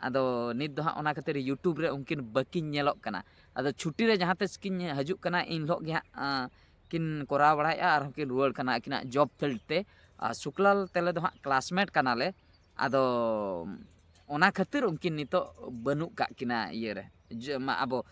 ᱟᱫᱚ ᱱᱤᱛ ᱫᱚ ᱦᱟᱸᱜ ᱚᱱᱟ ᱠᱷᱟᱹᱛᱤᱨ YouTube ᱨᱮ ᱩᱱᱠᱤᱱ ᱵᱟᱹᱠᱤᱱ ᱧᱮᱞᱚᱜ ᱠᱟᱱᱟ᱾ ᱟᱫᱚ ᱪᱷᱩᱴᱤ ᱨᱮ ᱡᱟᱦᱟᱸ ᱛᱤᱥ ᱠᱤᱱ ᱦᱤᱡᱩᱜ ᱠᱟᱱᱟ, ᱤᱱ ᱦᱤᱞᱳᱜ ᱜᱮ ᱦᱟᱸᱜ, ᱟᱸ, ᱠᱤᱱ ᱠᱚᱨᱟᱣ ᱵᱟᱲᱟᱭᱮᱫᱼᱟ, ᱟᱨᱦᱚᱸ ᱠᱤᱱ ᱨᱩᱣᱟᱹᱲ ᱠᱟᱱᱟ ᱟᱹᱠᱤᱱᱟᱜ ᱡᱚᱵ ᱯᱷᱤᱞᱰ ᱛᱮ᱾ ᱟᱨ ᱥᱩᱠᱞᱟᱞ ᱛᱮᱞᱮ ᱫᱚ ᱦᱟᱸᱜ ᱠᱞᱟᱥᱢᱮᱴ ᱠᱟᱱᱟᱞᱮ᱾ ᱟᱫᱚ ᱚᱱᱟ ᱠᱷᱟᱹᱛᱤᱨ ᱩᱱᱠᱤᱱ ᱱᱤᱛᱚᱜ ᱵᱟᱹᱱᱩᱜ ᱠᱟᱜ ᱠᱤᱱᱟ ᱤᱭᱟᱹ ᱨᱮ, ᱡᱮ ᱢᱟ ᱟᱵᱚ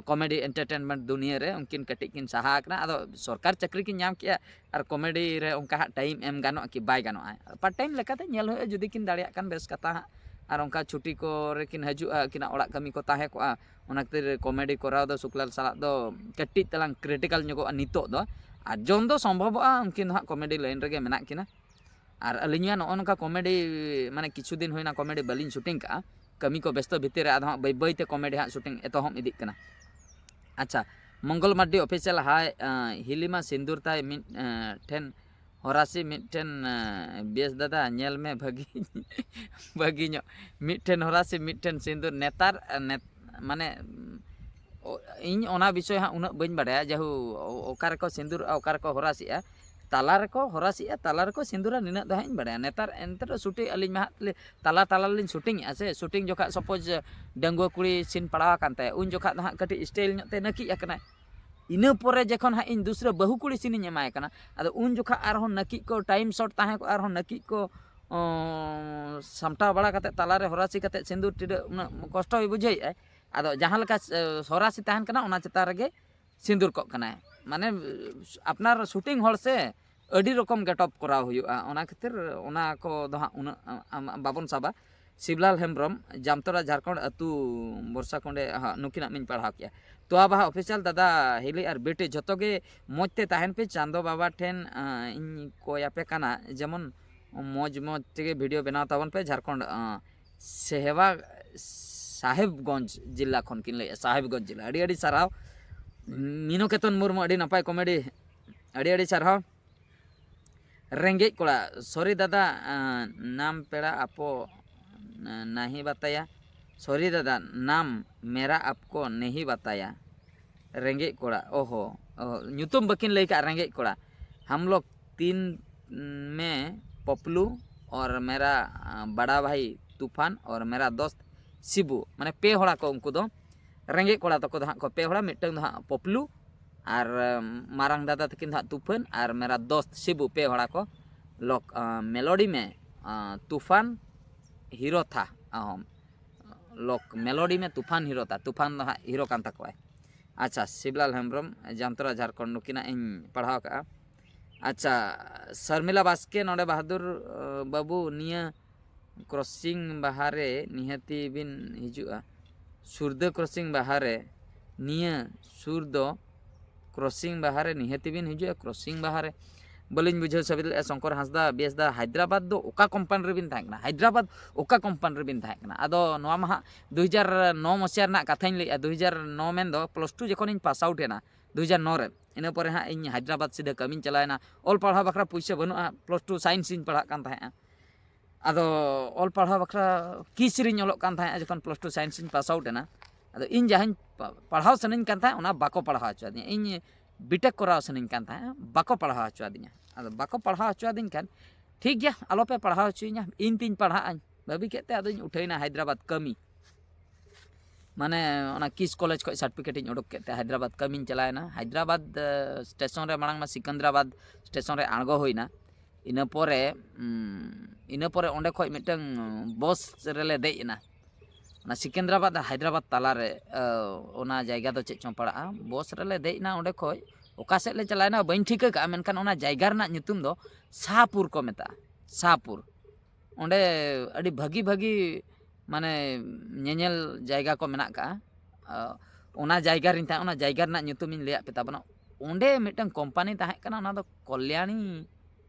ᱠᱚᱢᱮᱰᱤ ᱮᱱᱴᱟᱨᱴᱮᱱᱢᱮᱱᱴ ᱫᱩᱱᱤᱭᱟᱹ ᱨᱮ ᱩᱱᱠᱤᱱ ᱠᱟᱹᱴᱤᱡ ᱠᱤᱱ ᱥᱟᱦᱟ ᱟᱠᱟᱱᱟ᱾ ᱟᱫᱚ ᱥᱚᱨᱠᱟᱨ ᱪᱟᱹᱠᱨᱤ ᱠᱤᱱ ᱧᱟᱢ ᱠᱮᱜᱼᱟ, ᱟᱨ ᱠᱚᱢᱮᱰᱤ ᱨᱮ ᱚᱱᱠᱟ ᱦᱟᱸᱜ ᱴᱟᱭᱤᱢ ᱮᱢ ᱜᱟᱱᱚᱜᱼᱟ ᱠᱤ ᱵᱟᱭ ᱜᱟᱱᱚᱜᱼᱟ? ᱯᱟᱨᱴ ᱴᱟᱭᱤᱢ ᱞᱮᱠᱟᱛᱮ ᱧᱮᱞ ᱦᱩᱭᱩᱜᱼᱟ, ᱡᱩᱫᱤ ᱠᱤᱱ ᱫᱟᱲᱮᱭᱟᱜ ᱠᱷᱟᱱ ᱵᱮᱥ ᱠᱟᱛᱷᱟ ᱦᱟᱸᱜ᱾ ᱟᱨ ᱚᱱᱠᱟ ᱪᱷᱩᱴᱤ ᱠᱚᱨᱮ ᱠᱤᱱ ᱦᱤᱡᱩᱜᱼᱟ, ᱟᱹᱠᱤᱱᱟᱜ ᱚᱲᱟᱜ ᱠᱟᱹᱢᱤ ᱠᱚ ᱛᱟᱦᱮᱸ ᱠᱚᱜᱼᱟ, ᱚᱱᱟ ᱠᱷᱟᱹᱛᱤᱨ ᱠᱚᱢᱮᱰᱤ ᱠᱚᱨᱟᱣ ᱫᱚ ᱥᱩᱠᱞᱟᱞ ᱥᱟᱞᱟᱜ ᱫᱚ ᱠᱟᱹᱴᱤᱡ ᱛᱟᱞᱟᱝ ᱠᱨᱤᱴᱤᱠᱟᱞ ᱧᱚᱜᱚᱜᱼᱟ ᱱᱤᱛᱚᱜ ᱫᱚ᱾ ᱟᱨ ᱡᱚᱱ ᱫᱚ ᱥᱚᱢᱵᱷᱚᱵᱚᱜᱼᱟ, ᱩᱱᱠᱤᱱ ᱫᱚ ᱦᱟᱸᱜ ᱠᱚᱢᱮᱰᱤ ᱞᱟᱭᱤᱱ ᱨᱮᱜᱮ ᱢᱮᱱᱟᱜ ᱠᱤᱱᱟ᱾ ᱟᱨ ᱟᱹᱞᱤᱧ ᱢᱟ ᱱᱚᱜᱼᱚ ᱱᱚᱝᱠᱟ ᱠᱚᱢᱮᱰᱤ, ᱢᱟᱱᱮ ᱠᱤᱪᱷᱩ ᱫᱤᱱ ᱦᱩᱭᱱᱟ ᱠᱚᱢᱮᱰᱤ ᱵᱟᱹᱞᱤᱧ ᱥᱩᱴᱤᱝ ᱠᱟᱜᱼᱟ, ᱠᱟᱹᱢᱤ ᱠᱚ ᱵᱮᱥᱛᱚ ᱵᱷᱤᱛᱤᱨ ᱨᱮ᱾ ᱟᱫᱚ ᱦᱟᱸᱜ ᱵᱟᱹᱭ ᱵᱟᱹᱭ ᱛᱮ ᱠᱚᱢᱮᱰᱤ ᱦᱟᱸᱜ ᱥᱩᱴᱤᱝ ᱮᱛᱚᱦᱚᱵ ᱤᱫᱤᱜ ᱠᱟᱱᱟ᱾ ᱟᱪᱪᱷᱟ, ᱢᱚᱝᱜᱚᱞ ᱢᱟᱨᱰᱤ ᱚᱯᱷᱤᱥᱤᱭᱟᱞ ᱦᱟᱭ, ᱟᱸ, ᱦᱤᱞᱤᱢᱟ ᱥᱤᱸᱫᱩᱨ ᱛᱟᱭ ᱢᱤᱫ, ᱟᱸ, ᱴᱷᱮᱱ ᱦᱚᱨᱟᱥᱤ ᱢᱤᱫᱴᱷᱮᱱ, ᱟᱸ, ᱵᱮᱥ ᱫᱟᱫᱟ ᱧᱮᱞ ᱢᱮ ᱵᱷᱟᱹᱜᱤ, ᱵᱷᱟᱹᱜᱤ ᱧᱚᱜ᱾ ᱢᱤᱫᱴᱷᱮᱱ ᱦᱚᱨᱟᱥᱤ ᱢᱤᱫᱴᱷᱮᱱ ᱥᱤᱸᱫᱩᱨ᱾ ᱱᱮᱛᱟᱨ, ᱟᱸ, ᱱᱮᱛ-, ᱢᱟᱱᱮ, ᱩᱸ, ᱚ-, ᱤᱧ ᱚᱱᱟ ᱵᱤᱥᱚᱭ ᱦᱟᱸᱜ ᱩᱱᱟᱹᱜ ᱵᱟᱹᱧ ᱵᱟᱰᱟᱭᱟ, ᱡᱟᱦᱳ, ᱚ-, ᱚᱠᱟ ᱨᱮᱠᱚ ᱥᱤᱸᱫᱩᱨᱚᱜᱼᱟ, ᱚᱠᱟ ᱨᱮᱠᱚ ᱦᱚᱨᱟᱥᱤᱜᱼᱟ, ᱛᱟᱞᱟ ᱨᱮᱠᱚ ᱦᱚᱨᱟᱥᱤᱜᱼᱟ, ᱛᱟᱞᱟ ᱨᱮᱠᱚ ᱥᱤᱸᱫᱩᱨᱟ, ᱱᱤᱱᱟᱹᱜ ᱫᱚ ᱦᱟᱸᱜ ᱤᱧ ᱵᱟᱰᱟᱭᱟ᱾ ᱱᱮᱛᱟᱨ ᱮᱱᱛᱮ ᱨᱮᱦᱚᱸ ᱥᱩᱴᱤᱝ ᱟᱹᱞᱤᱧ ᱢᱟ ᱦᱟᱸᱜ ᱛᱟᱞᱟ ᱛᱟᱞᱟ ᱨᱮᱞᱤᱧ ᱥᱩᱴᱤᱝᱮᱜᱼᱟ ᱥᱮ, ᱥᱩᱴᱤᱝ ᱡᱚᱠᱷᱟᱜ ᱥᱟᱯᱳᱡᱽ ᱰᱟᱺᱜᱩᱣᱟᱹ ᱠᱩᱲᱤ ᱥᱤᱱ ᱯᱟᱲᱟᱣ ᱟᱠᱟᱱ ᱛᱟᱭᱟ, ᱩᱱ ᱡᱚᱠᱷᱟᱜ ᱫᱚ ᱦᱟᱸᱜ ᱠᱟᱹᱴᱤᱡ ᱥᱴᱟᱭᱤᱞ ᱧᱚᱜ ᱛᱮ ᱱᱟᱹᱠᱤᱡ ᱟᱠᱟᱱᱟᱭ᱾ ᱤᱱᱟᱹ ᱯᱚᱨᱮ ᱡᱚᱠᱷᱚᱱ ᱦᱟᱸᱜ ᱤᱧ ᱫᱩᱥᱨᱟᱹ ᱵᱟᱹᱦᱩ ᱠᱩᱲᱤ ᱥᱤᱱᱤᱧ ᱮᱢᱟᱭ ᱠᱟᱱᱟ, ᱟᱫᱚ ᱩᱱ ᱡᱚᱠᱷᱟᱜ ᱟᱨᱦᱚᱸ ᱱᱟᱹᱠᱤᱡ ᱠᱚ, ᱴᱟᱭᱤᱢ ᱥᱚᱨᱴ ᱛᱟᱦᱮᱸ ᱠᱚᱜᱼᱟ, ᱟᱨᱦᱚᱸ ᱱᱟᱹᱠᱤᱡ ᱠᱚ, ᱚᱸ, ᱥᱟᱢᱴᱟᱣ ᱵᱟᱲᱟ ᱠᱟᱛᱮ ᱛᱟᱞᱟᱨᱮ ᱦᱚᱨᱟᱥᱤ ᱠᱟᱛᱮ ᱥᱤᱸᱫᱩᱨ ᱴᱤᱰᱟᱹᱜ ᱩᱱᱟᱹᱜ ᱠᱚᱥᱴᱚᱭ ᱵᱩᱡᱷᱟᱹᱣᱮᱫᱼᱟᱭ᱾ ᱟᱫᱚ ᱡᱟᱦᱟᱸ ᱞᱮᱠᱟ, ᱮ, ᱦᱚᱨᱟᱥᱤ ᱛᱟᱦᱮᱱ ᱠᱟᱱᱟ, ᱚᱱᱟ ᱪᱮᱛᱟᱱ ᱨᱮᱜᱮ ᱥᱤᱸᱫᱩᱨ ᱠᱚᱜ ᱠᱟᱱᱟᱭ᱾ ᱢᱟᱱᱮ, ᱟᱯᱱᱟᱨ ᱥᱩᱴᱤᱝ ᱦᱚᱲ ᱥᱮ, ᱟᱹᱰᱤ ᱨᱚᱠᱚᱢ ᱜᱮᱴᱚᱯ ᱠᱚᱨᱟᱣ ᱦᱩᱭᱩᱜᱼᱟ᱾ ᱚᱱᱟ ᱠᱷᱟᱹᱛᱤᱨ ᱚᱱᱟ ᱠᱚ ᱫᱚ ᱦᱟᱸᱜ ᱩᱱᱟᱹᱜ ᱟᱢ, ᱟᱢ, ᱵᱟᱵᱚᱱ ᱥᱟᱵᱟ᱾ ᱥᱤᱵᱽᱞᱟᱞ ᱦᱮᱢᱵᱨᱚᱢ, ᱡᱟᱢᱛᱚᱲᱟ, ᱡᱷᱟᱲᱠᱷᱚᱸᱰ, ᱟᱹᱛᱩ ᱵᱚᱨᱥᱟ ᱠᱚᱸᱰᱮ, ᱦᱟᱸ, ᱱᱩᱠᱤᱱᱟᱜ ᱢᱟᱧ ᱯᱟᱲᱦᱟᱣ ᱠᱮᱜᱼᱟ᱾ ᱛᱚᱣᱟ ᱵᱟᱦᱟ ᱚᱯᱷᱤᱥᱤᱭᱟᱞ, ᱫᱟᱫᱟ ᱦᱤᱞᱤ ᱟᱨ ᱵᱤᱴᱤ, ᱡᱷᱚᱛᱚ ᱜᱮ ᱢᱚᱡᱽ ᱛᱮ ᱛᱟᱦᱮᱱ ᱯᱮ᱾ ᱪᱟᱸᱫᱚ ᱵᱟᱵᱟ ᱴᱷᱮᱱ, ᱟᱸ, ᱤᱧ ᱠᱚᱭ ᱟᱯᱮ ᱠᱟᱱᱟ, ᱡᱮᱢᱚᱱ ᱢᱚᱡᱽ ᱢᱚᱡᱽ ᱛᱮᱜᱮ ᱵᱷᱤᱰᱤᱭᱳ ᱵᱮᱱᱟᱣ ᱛᱟᱵᱚᱱ ᱯᱮ᱾ ᱡᱷᱟᱲᱠᱷᱚᱸᱰ, ᱟᱸ, ᱥᱮᱦᱣᱟ, ᱥᱟᱦᱮᱵᱽᱜᱚᱸᱡᱽ ᱡᱮᱞᱟ ᱠᱷᱚᱱ ᱠᱤᱱ ᱞᱟᱹᱭᱮᱫᱼᱟ, ᱥᱟᱦᱮᱵᱽᱜᱚᱸᱡᱽ ᱡᱮᱞᱟ᱾ ᱟᱹᱰᱤ ᱟᱹᱰᱤ ᱥᱟᱨᱦᱟᱣ᱾ ᱢᱤᱱᱚᱠᱮᱛᱚᱱ ᱢᱩᱨᱢᱩ, ᱟᱹᱰᱤ ᱱᱟᱯᱟᱭ ᱠᱚᱢᱮᱰᱤ, ᱟᱹᱰᱤ ᱟᱹᱰᱤ ᱥᱟᱨᱦᱟᱣ᱾ ᱨᱮᱸᱜᱮᱡ ᱠᱚᱲᱟ, ᱥᱚᱨᱤ ᱫᱟᱫᱟ, ᱟᱸ, ᱱᱟᱢ ᱯᱮᱲᱟ ᱟᱯᱚ, ᱟᱸ, ᱱᱟᱦᱤ ᱵᱟᱛᱟᱭᱟ᱾ ᱥᱚᱨᱤ ᱫᱟᱫᱟ, ᱱᱟᱢ ᱢᱮᱨᱟ ᱟᱯᱠᱚ ᱱᱮᱦᱤ ᱵᱟᱛᱟᱭᱟ᱾ ᱨᱮᱸᱜᱮᱡ ᱠᱚᱲᱟ, ᱚᱦᱚ, ᱚᱦᱚ, ᱧᱩᱛᱩᱢ ᱵᱟᱹᱠᱤᱱ ᱞᱟᱹᱭ ᱠᱟᱜ, ᱨᱮᱸᱜᱮᱡ ᱠᱚᱲᱟ᱾ ᱦᱟᱢ ᱞᱳᱜ ᱛᱤᱱ ᱢᱮ ᱯᱚᱯᱞᱩ ᱚᱨ ᱢᱮᱨᱟ, ᱟᱸ, ᱵᱟᱲᱟ ᱵᱷᱟᱭ ᱛᱩᱯᱷᱟᱱ ᱚᱨ ᱢᱮᱨᱟ ᱫᱚᱥᱛ ᱥᱤᱵᱩ, ᱢᱟᱱᱮ ᱯᱮ ᱦᱚᱲᱟ ᱠᱚ ᱩᱱᱠᱩ ᱫᱚ᱾ ᱨᱮᱸᱜᱮᱡ ᱠᱚᱲᱟ ᱛᱟᱠᱚ ᱫᱚ ᱦᱟᱸᱜ ᱠᱚ ᱯᱮ ᱦᱚᱲᱟ, ᱢᱤᱫᱴᱟᱝ ᱫᱚ ᱦᱟᱸᱜ ᱯᱚᱯᱞᱩ, ᱟᱨ, ᱟᱸ, ᱢᱟᱨᱟᱝ ᱫᱟᱫᱟ ᱛᱟᱹᱠᱤᱱ ᱫᱚ ᱦᱟᱸᱜ ᱛᱩᱯᱷᱟᱹᱱ, ᱟᱨ ᱢᱮᱨᱟ ᱫᱚᱥᱛ ᱥᱤᱵᱩ, ᱯᱮ ᱦᱚᱲᱟ ᱠᱚ᱾ ᱞᱚᱠ, ᱟᱸ, ᱢᱮᱞᱳᱰᱤ ᱢᱮ, ᱟᱸ, ᱛᱩᱯᱷᱟᱱ ᱦᱤᱨᱳ ᱛᱷᱟ, ᱟᱦᱚᱢ᱾ ᱞᱚᱠ ᱢᱮᱞᱳᱰᱤ ᱢᱮ ᱛᱩᱯᱷᱟᱱ ᱦᱤᱨᱳ ᱛᱷᱟ, ᱛᱩᱯᱷᱟᱱ ᱫᱚ ᱦᱟᱸᱜ ᱦᱤᱨᱳ ᱠᱟᱱ ᱛᱟᱠᱚᱣᱟᱭ᱾ ᱟᱪᱪᱷᱟ, ᱥᱤᱵᱽᱞᱟᱞ ᱦᱮᱢᱵᱨᱚᱢ, ᱡᱟᱢᱛᱚᱨᱟ, ᱡᱷᱟᱲᱠᱷᱚᱸᱰ, ᱱᱩᱠᱤᱱᱟᱜ ᱤᱧ ᱯᱟᱲᱦᱟᱣ ᱠᱟᱜᱼᱟ᱾ ᱟᱪᱪᱷᱟ, ᱥᱚᱨᱢᱤᱞᱟ ᱵᱟᱥᱠᱮ, ᱱᱚᱰᱮ ᱵᱟᱦᱟᱫᱩᱨ, ᱟᱸ, ᱵᱟᱹᱵᱩ, ᱱᱤᱭᱟᱹ ᱠᱨᱚᱥᱤᱝ ᱵᱟᱦᱟᱨᱮ ᱱᱤᱦᱟᱹᱛᱤ ᱵᱤᱱ ᱦᱤᱡᱩᱜᱼᱟ᱾ ᱥᱩᱨᱫᱟᱹ ᱠᱨᱚᱥᱤᱝ ᱵᱟᱦᱟᱨᱮ, ᱱᱤᱭᱟᱹ ᱥᱩᱨ ᱫᱚ ᱠᱨᱚᱥᱤᱝ ᱵᱟᱦᱟᱨᱮ ᱱᱤᱦᱟᱹᱛᱤ ᱵᱤᱱ ᱦᱤᱡᱩᱜᱼᱟ᱾ ᱠᱨᱚᱥᱤᱝ ᱵᱟᱦᱟᱨᱮ ᱵᱟᱹᱞᱤᱧ ᱵᱩᱡᱷᱟᱹᱣ ᱥᱟᱹᱵᱤᱫ ᱞᱮᱫᱼᱟ᱾ ᱥᱚᱝᱠᱚᱨ ᱦᱟᱸᱥᱫᱟ, ᱵᱮᱥ ᱫᱟ, ᱦᱟᱭᱫᱨᱟᱵᱟᱫᱽ ᱫᱚ ᱚᱠᱟ ᱠᱳᱢᱯᱟᱱᱤ ᱨᱮᱵᱤᱱ ᱛᱟᱦᱮᱸ ᱠᱟᱱᱟ? ᱦᱟᱭᱫᱨᱟᱵᱟᱫᱽ ᱚᱠᱟ ᱠᱳᱢᱯᱟᱱᱤ ᱨᱮᱵᱤᱱ ᱛᱟᱦᱮᱸ ᱠᱟᱱᱟ? ᱟᱫᱚ ᱱᱚᱣᱟ ᱢᱟ ᱦᱟᱸᱜ ᱫᱩ ᱦᱟᱡᱟᱨ ᱱᱚ ᱢᱚᱥᱤᱭᱟ ᱨᱮᱱᱟᱜ ᱠᱟᱛᱷᱟᱧ ᱞᱟᱹᱭᱮᱫᱼᱟ, ᱫᱩ ᱦᱟᱡᱟᱨ ᱱᱚ ᱢᱮᱱᱫᱚ ᱯᱞᱟᱥ ᱴᱩ ᱡᱚᱠᱷᱚᱱᱤᱧ ᱯᱟᱥ ᱟᱣᱩᱴ ᱮᱱᱟ, ᱫᱩ ᱦᱟᱡᱟᱨ ᱱᱚ ᱨᱮ, ᱤᱱᱟᱹ ᱯᱚᱨᱮ ᱦᱟᱸᱜ ᱤᱧ ᱦᱟᱭᱫᱨᱟᱵᱟᱫᱽ ᱥᱤᱫᱷᱟᱹ ᱠᱟᱹᱢᱤᱧ ᱪᱟᱞᱟᱣᱮᱱᱟ᱾ ᱚᱞ ᱯᱟᱲᱦᱟᱣ ᱵᱟᱠᱷᱨᱟ ᱯᱩᱭᱥᱟᱹ ᱵᱟᱹᱱᱩᱜᱼᱟ, ᱯᱞᱟᱥ ᱴᱩ ᱥᱟᱭᱮᱱᱥ ᱤᱧ ᱯᱟᱲᱦᱟᱜ ᱠᱟᱱ ᱛᱟᱦᱮᱸᱫᱼᱟ᱾ ᱟᱫᱚ ᱚᱞ ᱯᱟᱲᱦᱟᱣ ᱵᱟᱠᱷᱨᱟ ᱠᱤᱥ ᱨᱤᱧ ᱚᱞᱚᱜ ᱠᱟᱱ ᱛᱟᱦᱮᱸᱫᱼᱟ ᱡᱚᱠᱷᱚᱱ ᱯᱞᱟᱥ ᱴᱩ ᱥᱟᱭᱮᱱᱥ ᱤᱧ ᱯᱟᱥ ᱟᱣᱩᱴ ᱮᱱᱟ᱾ ᱟᱫᱚ ᱤᱧ ᱡᱟᱦᱟᱸᱧ ᱯᱟ-, ᱯᱟᱲᱦᱟᱣ ᱥᱟᱱᱟᱧ ᱠᱟᱱ ᱛᱟᱦᱮᱸᱫ, ᱚᱱᱟ ᱵᱟᱠᱚ ᱯᱟᱲᱦᱟᱣ ᱦᱚᱪᱚ ᱟᱫᱤᱧᱟ᱾ ᱤᱧ ᱵᱤᱴᱮᱠ ᱠᱚᱨᱟᱣ ᱥᱟᱱᱟᱧ ᱠᱟᱱ ᱛᱟᱦᱮᱸᱫ, ᱵᱟᱠᱚ ᱯᱟᱲᱦᱟᱣ ᱦᱚᱪᱚ ᱟᱫᱤᱧᱟ᱾ ᱟᱫᱚ ᱵᱟᱠᱚ ᱯᱟᱲᱦᱟᱣ ᱦᱚᱪᱚ ᱟᱫᱤᱧ ᱠᱷᱟᱱ, ᱴᱷᱤᱠ ᱜᱮᱭᱟ, ᱟᱞᱚᱯᱮ ᱯᱟᱲᱦᱟᱣ ᱦᱚᱪᱚᱭᱤᱧᱟ, ᱤᱧ ᱛᱤᱧ ᱯᱟᱲᱦᱟᱜ ᱟᱹᱧ ᱵᱷᱟᱹᱵᱤ ᱠᱮᱫ ᱛᱮ ᱟᱫᱚᱧ ᱩᱴᱷᱟᱹᱭᱮᱱᱟ ᱦᱟᱭᱫᱨᱟᱵᱟᱫᱽ ᱠᱟᱹᱢᱤ᱾ ᱢᱟᱱᱮ ᱚᱱᱟ ᱠᱤᱥ ᱠᱚᱞᱮᱡᱽ ᱠᱷᱚᱱ ᱥᱟᱨᱴᱤᱯᱷᱤᱠᱮᱴ ᱤᱧ ᱩᱰᱩᱠ ᱠᱮᱫ ᱛᱮ ᱦᱟᱭᱫᱨᱟᱵᱟᱫᱽ ᱠᱟᱹᱢᱤᱧ ᱪᱟᱞᱟᱣᱮᱱᱟ᱾ ᱦᱟᱭᱫᱨᱟᱵᱟᱫᱽ, ᱮ, ᱥᱴᱮᱥᱚᱱ ᱨᱮ, ᱢᱟᱲᱟᱝ ᱢᱟ ᱥᱤᱠᱟᱱᱫᱨᱟᱵᱟᱫᱽ ᱥᱴᱮᱥᱚᱱ ᱨᱮ ᱟᱬᱜᱚ ᱦᱩᱭᱱᱟ᱾ ᱤᱱᱟᱹ ᱯᱚᱨᱮ, ᱩᱢ, ᱤᱱᱟᱹ ᱯᱚᱨᱮ ᱚᱸᱰᱮ ᱠᱷᱚᱱ ᱢᱤᱫᱴᱟᱝ ᱵᱚᱥ ᱨᱮᱞᱮ ᱫᱮᱡ ᱮᱱᱟ᱾ ᱚᱱᱟ ᱥᱤᱠᱟᱱᱫᱨᱟᱵᱟᱫᱽ ᱟᱨ ᱦᱟᱭᱫᱨᱟᱵᱟᱫᱽ ᱛᱟᱞᱟᱨᱮ, ᱮ, ᱚᱱᱟ ᱡᱟᱭᱜᱟ ᱫᱚ ᱪᱮᱫ ᱪᱚᱝ ᱯᱟᱲᱟᱜᱼᱟ᱾ ᱵᱚᱥ ᱨᱮᱞᱮ ᱫᱮᱡ ᱮᱱᱟ, ᱚᱸᱰᱮ ᱠᱷᱚᱱ ᱚᱠᱟ ᱥᱮᱫ ᱞᱮ ᱪᱟᱞᱟᱣᱮᱱᱟ ᱵᱟᱹᱧ ᱴᱷᱤᱠᱟᱹ ᱠᱟᱜᱼᱟ, ᱢᱮᱱᱠᱷᱟᱱ ᱚᱱᱟ ᱡᱟᱭᱜᱟ ᱨᱮᱱᱟᱜ ᱧᱩᱛᱩᱢ ᱫᱚ ᱥᱟᱦᱟᱯᱩᱨ ᱠᱚ ᱢᱮᱛᱟᱜᱼᱟ᱾ ᱥᱟᱦᱟᱯᱩᱨ᱾ ᱚᱸᱰᱮ ᱟᱹᱰᱤ ᱵᱷᱟᱹᱜᱤ ᱵᱷᱟᱹᱜᱤ ᱢᱟᱱᱮ ᱧᱮᱧᱮᱞ ᱡᱟᱭᱜᱟ ᱠᱚ ᱢᱮᱱᱟᱜ ᱠᱟᱜᱼᱟ᱾ ᱚᱱᱟ ᱡᱟᱭᱜᱟ ᱨᱤᱧ ᱛᱟᱦᱮᱸ, ᱚᱱᱟ ᱡᱟᱭᱜᱟ ᱨᱮᱱᱟᱜ ᱧᱩᱛᱩᱢᱤᱧ ᱞᱟᱹᱭᱟᱫ ᱯᱮ ᱛᱟᱵᱚᱱᱟ᱾ ᱚᱸᱰᱮ ᱢᱤᱫᱴᱟᱝ ᱠᱳᱢᱯᱟᱱᱤ ᱛᱟᱦᱮᱸ ᱠᱟᱱᱟ, ᱚᱱᱟ ᱫᱚ ᱠᱚᱞᱭᱟᱬᱤ,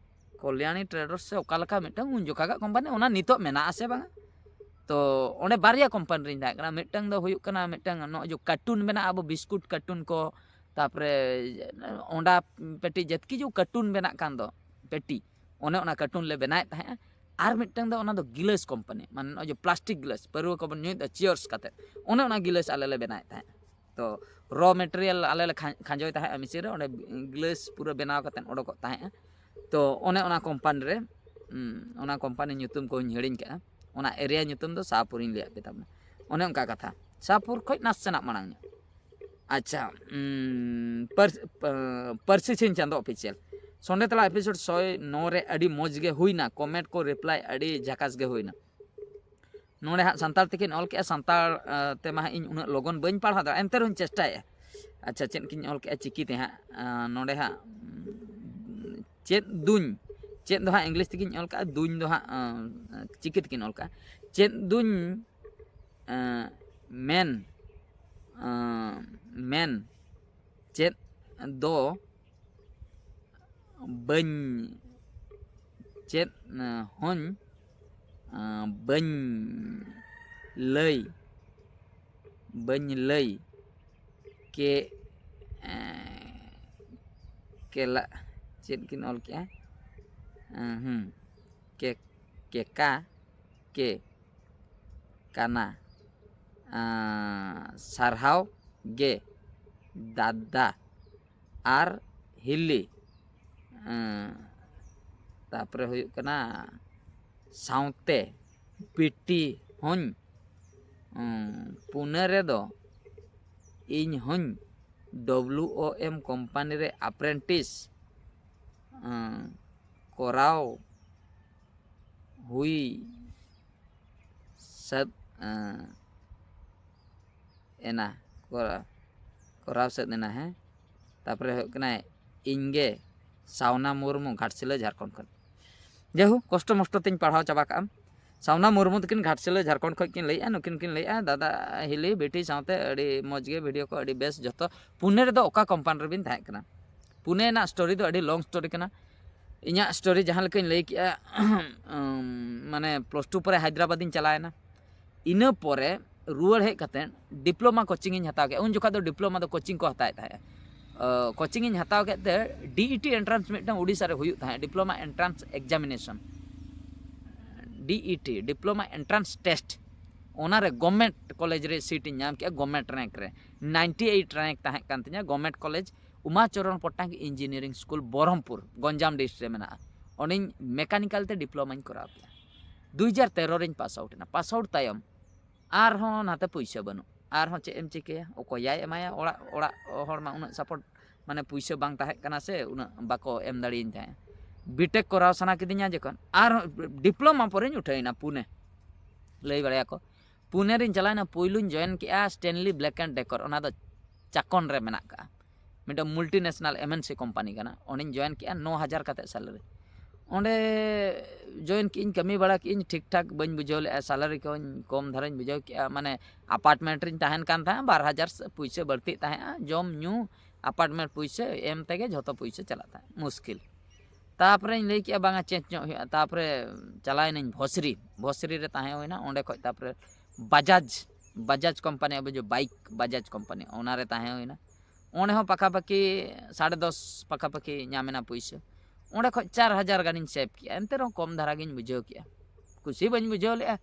ᱠᱚᱞᱭᱟᱬᱤ ᱴᱨᱮᱰᱟᱨᱥ ᱥᱮ ᱚᱠᱟ ᱞᱮᱠᱟ ᱢᱤᱫᱴᱟᱝ ᱩᱱ ᱡᱚᱠᱷᱟᱜᱟᱜ ᱠᱳᱢᱯᱟᱱᱤ, ᱚᱱᱟ ᱱᱤᱛᱚᱜ ᱢᱮᱱᱟᱜᱼᱟ ᱥᱮ ᱵᱟᱝᱟ? ᱛᱚ ᱚᱸᱰᱮ ᱵᱟᱨᱭᱟ ᱠᱳᱢᱯᱟᱱᱤ ᱨᱤᱧ ᱛᱟᱦᱮᱸ ᱠᱟᱱᱟ᱾ ᱢᱤᱫᱴᱟᱝ ᱫᱚ ᱦᱩᱭᱩᱜ ᱠᱟᱱᱟ ᱢᱤᱫᱴᱟᱝ ᱱᱚᱜᱼᱚᱭ ᱡᱮ ᱠᱟᱨᱴᱩᱱ ᱵᱮᱱᱟᱜᱼᱟ, ᱟᱵᱚ ᱵᱤᱥᱠᱩᱴ ᱠᱟᱨᱴᱩᱱ ᱠᱚ, ᱛᱟᱯᱚᱨᱮ ᱚᱸᱰᱟ ᱯᱮᱴᱤ, ᱡᱮᱛᱠᱤ ᱡᱮ ᱠᱟᱨᱴᱩᱱ ᱵᱮᱱᱟᱜ ᱠᱟᱱ ᱫᱚ ᱯᱮᱴᱤ, ᱚᱱᱮ ᱚᱱᱟ ᱠᱟᱨᱴᱩᱱ ᱞᱮ ᱵᱮᱱᱟᱣᱮᱫ ᱛᱟᱦᱮᱸᱜᱼᱟ᱾ ᱟᱨ ᱢᱤᱫᱴᱟᱝ ᱫᱚ ᱚᱱᱟ ᱫᱚ ᱜᱤᱞᱟᱹᱥ ᱠᱳᱢᱯᱟᱱᱤ, ᱢᱟᱱᱮ ᱱᱚᱜᱼᱚᱭ ᱡᱮ ᱯᱞᱟᱥᱴᱤᱠ ᱜᱤᱞᱟᱹᱥ, ᱯᱟᱹᱨᱣᱟᱹ ᱠᱚᱵᱚᱱ ᱧᱩᱭᱮᱫᱟ ᱪᱤᱭᱟᱨᱥ ᱠᱟᱛᱮ, ᱚᱱᱮ ᱚᱱᱟ ᱜᱤᱞᱟᱹᱥ ᱟᱞᱮ ᱞᱮ ᱵᱮᱱᱟᱣᱮᱫ ᱛᱟᱦᱮᱸᱜᱼᱟ᱾ ᱛᱚ ᱨᱚ ᱢᱮᱴᱮᱨᱤᱭᱟᱞ ᱟᱞᱮ ᱞᱮ ᱠᱷᱟᱸ- ᱠᱷᱟᱸᱡᱚᱭ ᱛᱟᱦᱮᱸᱜᱼᱟ ᱢᱮᱥᱤᱱ ᱨᱮ, ᱚᱸᱰᱮ ᱜᱤᱞᱟᱹᱥ ᱯᱩᱨᱟᱹ ᱵᱮᱱᱟᱣ ᱠᱟᱛᱮ ᱚᱰᱚᱠᱚᱜ ᱛᱟᱦᱮᱸᱜᱼᱟ᱾ ᱛᱚ ᱚᱱᱮ ᱚᱱᱟ ᱠᱳᱢᱯᱟᱱᱤ ᱨᱮ, ᱩᱸ, ᱚᱱᱟ ᱠᱳᱢᱯᱟᱱᱤ ᱧᱩᱛᱩᱢ ᱠᱚᱧ ᱦᱤᱲᱤᱧ ᱠᱟᱜᱼᱟ, ᱚᱱᱟ ᱮᱨᱤᱭᱟ ᱧᱩᱛᱩᱢ ᱫᱚ ᱥᱟᱦᱟᱯᱩᱨᱤᱧ ᱞᱟᱹᱭᱟᱫ ᱯᱮ ᱛᱟᱵᱚᱱᱟ᱾ ᱚᱱᱮ ᱚᱱᱠᱟ ᱠᱟᱛᱷᱟ, ᱥᱟᱦᱟᱯᱩᱨ ᱠᱷᱚᱱ ᱱᱟᱥᱮᱱᱟᱜ ᱢᱟᱲᱟᱝ ᱧᱚᱜ᱾ ᱟᱪᱪᱷᱟ, ᱩᱸ, ᱯᱟᱹᱨᱥ- ᱯᱟᱹ- ᱯᱟᱹᱨᱥᱤ ᱥᱤᱧ ᱪᱟᱸᱫᱚ ᱚᱯᱷᱤᱥᱤᱭᱟᱞ, ᱥᱚᱱᱰᱮ ᱛᱟᱞᱟ ᱮᱯᱤᱥᱳᱰ ᱥᱚᱭ ᱱᱚ ᱨᱮ ᱟᱹᱰᱤ ᱢᱚᱡᱽ ᱜᱮ ᱦᱩᱭᱱᱟ, ᱠᱚᱢᱮᱱᱴ ᱠᱚ ᱨᱤᱯᱞᱟᱭ ᱟᱹᱰᱤ ᱡᱷᱟᱠᱟᱥ ᱜᱮ ᱦᱩᱭᱱᱟ᱾ ᱱᱚᱰᱮ ᱦᱟᱸᱜ ᱥᱟᱱᱛᱟᱲ ᱛᱮᱠᱤᱱ ᱚᱞ ᱠᱮᱜᱼᱟ, ᱥᱟᱱᱛᱟᱲ ᱟᱸ, ᱛᱮᱢᱟ ᱦᱟᱸᱜ ᱤᱧ ᱩᱱᱟᱹᱜ ᱞᱚᱜᱚᱱ ᱵᱟᱹᱧ ᱯᱟᱲᱦᱟᱣ ᱫᱟᱲᱮᱭᱟᱜᱼᱟ, ᱮᱱᱛᱮ ᱨᱮᱦᱚᱸᱧ ᱪᱮᱥᱴᱟᱭᱮᱜᱼᱟ᱾ ᱟᱪᱪᱷᱟ, ᱪᱮᱫ ᱠᱤᱱ ᱚᱞ ᱠᱮᱜᱼᱟ ᱪᱤᱠᱤ ᱛᱮ ᱦᱟᱸᱜ, ᱟᱸ, ᱱᱚᱰᱮ ᱦᱟᱸᱜ, ᱩᱸ, ᱪᱮᱫ ᱫᱩᱧ, ᱪᱮᱫ ᱫᱚ ᱦᱟᱸᱜ ᱤᱝᱞᱤᱥ ᱛᱮᱠᱤᱱ ᱚᱞ ᱠᱟᱜᱼᱟ, ᱫᱩᱧ ᱫᱚ ᱦᱟᱸᱜ, ᱟᱸ, ᱪᱤᱠᱤ ᱛᱮᱠᱤᱱ ᱚᱞ ᱠᱟᱜᱼᱟ᱾ ᱪᱮᱫ ᱫᱩᱧ, ᱟᱸ, ᱢᱮᱱ, ᱟᱸ, ᱢᱮᱱ, ᱪᱮᱫ ᱫᱚ ᱵᱟᱹᱧ, ᱪᱮᱫ, ᱟᱸ, ᱦᱚᱸᱧ, ᱟᱸ, ᱵᱟᱹᱧ ᱞᱟᱹᱭ, ᱵᱟᱹᱧ ᱞᱟᱹᱭ ᱠᱮ, ᱮᱸ, ᱠᱮᱞᱟ, ᱪᱮᱫ ᱠᱤᱱ ᱚᱞ ᱠᱮᱜᱼᱟ? ᱮᱸ, ᱦᱩᱸ, ᱠᱮ, ᱠᱮᱠᱟ ᱠᱮ ᱠᱟᱱᱟ᱾ ᱟᱸ, ᱥᱟᱨᱦᱟᱣ ᱜᱮ ᱫᱟᱫᱟ ᱟᱨ ᱦᱤᱞᱤ᱾ ᱟᱸ, ᱛᱟᱯᱚᱨᱮ ᱦᱩᱭᱩᱜ ᱠᱟᱱᱟ ᱥᱟᱶᱛᱮ ᱵᱤᱴᱤ ᱦᱚᱸᱧ, ᱩᱸ, ᱯᱩᱱᱮ ᱨᱮᱫᱚ ᱤᱧ ᱦᱚᱸᱧ ᱰᱚᱵᱞᱩ ᱳ ᱮᱢ ᱠᱳᱢᱯᱟᱱᱤ ᱨᱮ ᱟᱯᱨᱮᱱᱴᱤᱥ, ᱩᱸ, ᱠᱚᱨᱟᱣ ᱦᱩᱭ ᱥᱟᱹᱛ, ᱮᱸ, ᱮᱱᱟ, ᱠᱚᱨᱟᱣ, ᱠᱚᱨᱟᱣ ᱥᱟᱹᱛ ᱮᱱᱟ, ᱦᱮᱸ᱾ ᱛᱟᱨᱯᱚᱨᱮ ᱦᱩᱭᱩᱜ ᱠᱟᱱᱟᱭ ᱤᱧᱜᱮ ᱥᱟᱣᱱᱟ ᱢᱩᱨᱢᱩ, ᱜᱷᱟᱴᱥᱤᱞᱟᱹ, ᱡᱷᱟᱲᱠᱷᱚᱸᱰ ᱠᱷᱚᱱ᱾ ᱡᱟᱭᱦᱳᱠ, ᱠᱚᱥᱴᱚ ᱢᱚᱥᱴᱚ ᱛᱤᱧ ᱯᱟᱲᱦᱟᱣ ᱪᱟᱵᱟ ᱠᱟᱜᱼᱟ᱾ ᱥᱟᱣᱱᱟ ᱢᱩᱨᱢᱩ ᱛᱟᱹᱠᱤᱱ ᱜᱷᱟᱴᱥᱤᱞᱟᱹ, ᱡᱷᱟᱲᱠᱷᱚᱸᱰ ᱠᱷᱚᱱ ᱠᱤᱱ ᱞᱟᱹᱭᱮᱫᱼᱟ, ᱱᱩᱠᱤᱱ ᱠᱤᱱ ᱞᱟᱹᱭᱮᱫᱼᱟ, ᱫᱟᱫᱟ ᱦᱤᱞᱤ ᱵᱤᱴᱤ ᱥᱟᱶᱛᱮ ᱟᱹᱰᱤ ᱢᱚᱡᱽ ᱜᱮ ᱵᱷᱤᱰᱤᱭᱳ ᱠᱚ, ᱟᱹᱰᱤ ᱵᱮᱥ ᱡᱚᱛᱚ᱾ ᱯᱩᱱᱮ ᱨᱮᱫᱚ ᱚᱠᱟ ᱠᱚᱢᱯᱟᱱᱤ ᱨᱮᱵᱤᱱ ᱛᱟᱦᱮᱸ ᱠᱟᱱᱟ? ᱯᱩᱱᱮ ᱨᱮᱱᱟᱜ ᱥᱴᱳᱨᱤ ᱫᱚ ᱟᱹᱰᱤ ᱞᱚᱝ ᱥᱴᱳᱨᱤ ᱠᱟᱱᱟ᱾ ᱤᱧᱟᱹᱜ ᱥᱴᱳᱨᱤ ᱡᱟᱦᱟᱸ ᱞᱮᱠᱟᱧ ᱞᱟᱹᱭ ᱠᱮᱜᱼᱟ, ᱩᱢ, ᱢᱟᱱᱮ ᱯᱞᱟᱥ ᱴᱩ ᱯᱚᱨᱮ ᱦᱟᱭᱫᱨᱟᱵᱟᱫᱽ ᱤᱧ ᱪᱟᱞᱟᱣᱮᱱᱟ᱾ ᱤᱱᱟᱹ ᱯᱚᱨᱮ ᱨᱩᱣᱟᱹᱲ ᱦᱮᱡ ᱠᱟᱛᱮᱫ ᱰᱤᱯᱞᱳᱢᱟ ᱠᱳᱪᱤᱝ ᱤᱧ ᱦᱟᱛᱟᱣ ᱠᱮᱜᱼᱟ᱾ ᱩᱱ ᱡᱚᱠᱷᱟᱡ ᱫᱚ ᱰᱤᱯᱞᱳᱢᱟ ᱫᱚ ᱠᱳᱪᱤᱝ ᱠᱚ ᱦᱟᱛᱟᱣᱮᱫ ᱛᱟᱦᱮᱸᱜᱼᱟ᱾ ᱠᱳᱪᱤᱝ ᱤᱧ ᱦᱟᱛᱟᱣ ᱠᱮᱫ ᱛᱮ ᱰᱤ ᱤ ᱴᱤ ᱮᱱᱴᱨᱟᱱᱥ ᱢᱤᱫᱴᱟᱝ ᱳᱰᱤᱥᱟ ᱨᱮ ᱦᱩᱭᱩᱜ ᱛᱟᱦᱮᱸᱫ, ᱰᱤᱯᱞᱳᱢᱟ ᱮᱱᱴᱨᱟᱱᱥ ᱮᱠᱡᱟᱢᱤᱱᱮᱥᱚᱱ, ᱰᱤ E T, diploma entrance test. ᱚᱱᱟᱨᱮ ᱜᱚᱵᱷᱢᱮᱱᱴ ᱠᱚᱞᱮᱡᱽ ᱨᱮ ᱥᱤᱴ ᱤᱧ ᱧᱟᱢ ᱠᱮᱜᱼᱟ, ᱜᱚᱵᱷᱢᱮᱱᱴ ᱨᱮᱝᱠ ᱨᱮ᱾ ᱱᱟᱭᱤᱱᱴᱤ ᱮᱭᱤᱴ ᱨᱮᱝᱠ ᱛᱟᱦᱮᱸ ᱠᱟᱱ ᱛᱤᱧᱟ᱾ Government college Uma Charan Patnaik engineering school, Berhampur, Ganjam district ᱨᱮ ᱢᱮᱱᱟᱜᱼᱟ᱾ ᱚᱸᱰᱮᱧ ᱢᱮᱠᱟᱱᱤᱠᱟᱞ ᱛᱮ ᱰᱤᱯᱞᱳᱢᱟᱧ ᱠᱚᱨᱟᱣ ᱠᱮᱜᱼᱟ᱾ ᱫᱩ ᱦᱟᱡᱟᱨ ᱛᱮᱨᱚ ᱨᱤᱧ ᱯᱟᱥ ᱟᱣᱩᱴ ᱮᱱᱟ᱾ ᱯᱟᱥ ᱟᱣᱩᱴ ᱛᱟᱭᱚᱢ ᱟᱨᱦᱚᱸ ᱱᱟᱛᱮ ᱯᱩᱭᱥᱟᱹ ᱵᱟᱹᱱᱩᱜ, ᱟᱨᱦᱚᱸ ᱪᱮᱫ ᱮᱢ ᱪᱤᱠᱟᱹᱭᱟ? ᱚᱠᱚᱭᱟᱭ ᱮᱢᱟᱭᱟ? ᱚᱲᱟᱜ, ᱚᱲᱟᱜ ᱦᱚᱲ ᱢᱟ ᱩᱱᱟᱹᱜ ᱥᱟᱯᱳᱨᱴ, ᱢᱟᱱᱮ ᱯᱩᱭᱥᱟᱹ ᱵᱟᱝ ᱛᱟᱦᱮᱸ ᱠᱟᱱᱟ ᱥᱮ, ᱩᱱᱟᱹᱜ ᱵᱟᱠᱚ ᱮᱢ ᱫᱟᱲᱮᱭᱟᱹᱧ ᱛᱟᱦᱮᱸᱫ᱾ ᱵᱤᱴᱮᱠ ᱠᱚᱨᱟᱣ ᱥᱟᱱᱟ ᱠᱤᱫᱤᱧᱟ ᱡᱚᱠᱷᱚᱱ, ᱟᱨᱦᱚᱸ ᱰᱤᱯᱞᱳᱢᱟ ᱯᱚᱨᱮᱧ ᱩᱴᱷᱟᱹᱣ ᱮᱱᱟ ᱯᱩᱱᱮ, ᱞᱟᱹᱭ ᱵᱟᱲᱟᱭᱟᱠᱚ᱾ ᱯᱩᱱᱮ ᱨᱤᱧ ᱪᱟᱞᱟᱣᱮᱱᱟ, ᱯᱩᱭᱞᱩᱧ ᱡᱚᱭᱮᱱ ᱠᱮᱜᱼᱟ ᱥᱴᱮᱱᱞᱤ ᱵᱞᱮᱠ ᱮᱱᱰ ᱰᱮᱠᱚᱨ, ᱚᱱᱟ ᱫᱚ ᱪᱟᱠᱚᱱ ᱨᱮ ᱢᱮᱱᱟᱜ ᱠᱟᱜᱼᱟ, ᱢᱤᱫᱴᱟᱝ ᱢᱩᱞᱴᱤ ᱱᱮᱥᱱᱟᱞ ᱮᱢ ᱮᱱ ᱥᱤ ᱠᱳᱢᱯᱟᱱᱤ ᱠᱟᱱᱟ᱾ ᱚᱸᱰᱮᱧ ᱡᱚᱭᱮᱱ ᱠᱮᱜᱼᱟ, ᱱᱚ ᱦᱟᱡᱟᱨ ᱠᱟᱛᱮᱫ ᱥᱮᱞᱟᱨᱤ᱾ ᱚᱸᱰᱮ ᱡᱚᱭᱮᱱ ᱠᱮᱜᱼᱟᱹᱧ, ᱠᱟᱹᱢᱤ ᱵᱟᱲᱟ ᱠᱮᱜᱼᱟᱹᱧ, ᱴᱷᱤᱠ ᱴᱷᱟᱠ ᱵᱟᱹᱧ ᱵᱩᱡᱷᱟᱹᱣ ᱞᱮᱜᱼᱟ, ᱥᱮᱞᱟᱨᱤ ᱠᱚᱧ ᱠᱚᱢ ᱫᱷᱟᱨᱟᱧ ᱵᱩᱡᱷᱟᱹᱣ ᱠᱮᱜᱼᱟ᱾ ᱢᱟᱱᱮ ᱟᱯᱟᱨᱴᱢᱮᱱᱴ ᱨᱤᱧ ᱛᱟᱦᱮᱱ ᱠᱟᱱ ᱛᱟᱦᱮᱸᱫ, ᱵᱟᱨ ᱦᱟᱡᱟᱨ ᱯᱩᱭᱥᱟᱹ ᱵᱟᱹᱲᱛᱤᱜ ᱛᱟᱦᱮᱸᱜᱼᱟ, ᱡᱚᱢ ᱧᱩ, ᱟᱯᱟᱨᱴᱢᱮᱱᱴ ᱯᱩᱭᱥᱟᱹ ᱮᱢ ᱛᱮᱜᱮ ᱡᱷᱚᱛᱚ ᱯᱩᱭᱥᱟᱹ ᱪᱟᱞᱟᱜ ᱛᱟᱦᱮᱸᱫ, ᱢᱩᱥᱠᱤᱞ᱾ ᱛᱟᱨᱯᱚᱨᱮᱧ ᱞᱟᱹᱭ ᱠᱮᱜᱼᱟ, ᱵᱟᱝᱟ, ᱪᱮᱧᱡᱽ ᱧᱚᱜ ᱦᱩᱭᱩᱜᱼᱟ᱾ ᱛᱟᱨᱯᱚᱨᱮ ᱪᱟᱞᱟᱣᱮᱱᱟᱹᱧ ᱵᱷᱚᱥᱨᱤ, ᱵᱷᱚᱥᱨᱤ ᱨᱮ ᱛᱟᱦᱮᱸ ᱦᱩᱭᱱᱟ᱾ ᱚᱸᱰᱮ ᱠᱷᱚᱡ ᱛᱟᱨᱯᱚᱨᱮ ᱵᱟᱡᱟᱡᱽ, ᱵᱟᱡᱟᱡᱽ ᱠᱳᱢᱯᱟᱱᱤ, ᱟᱵᱚ ᱡᱮ ᱵᱟᱭᱤᱠ ᱵᱟᱡᱟᱡᱽ ᱠᱳᱢᱯᱟᱱᱤ, ᱚᱱᱟᱨᱮ ᱛᱟᱦᱮᱸ ᱦᱩᱭᱱᱟ᱾ ᱚᱸᱰᱮ ᱦᱚᱸ ᱯᱟᱠᱟᱯᱟᱠᱤ ᱥᱟᱲᱮ ᱫᱚᱥ ᱯᱟᱠᱟᱯᱟᱠᱤ ᱧᱟᱢ ᱮᱱᱟ ᱯᱩᱭᱥᱟᱹ᱾ ᱚᱸᱰᱮ ᱠᱷᱚᱡ ᱪᱟᱨ ᱦᱟᱡᱟᱨ ᱜᱟᱱᱤᱧ ᱥᱮᱵᱷ ᱠᱮᱜᱼᱟ, ᱮᱱᱛᱮ ᱨᱮᱦᱚᱸ ᱠᱚᱢ ᱫᱷᱟᱨᱟ ᱜᱤᱧ ᱵᱩᱡᱷᱟᱹᱣ ᱠᱮᱜᱼᱟ, ᱠᱩᱥᱤ ᱵᱟᱹᱧ ᱵᱩᱡᱷᱟᱹᱣ ᱞᱮᱜᱼᱟ᱾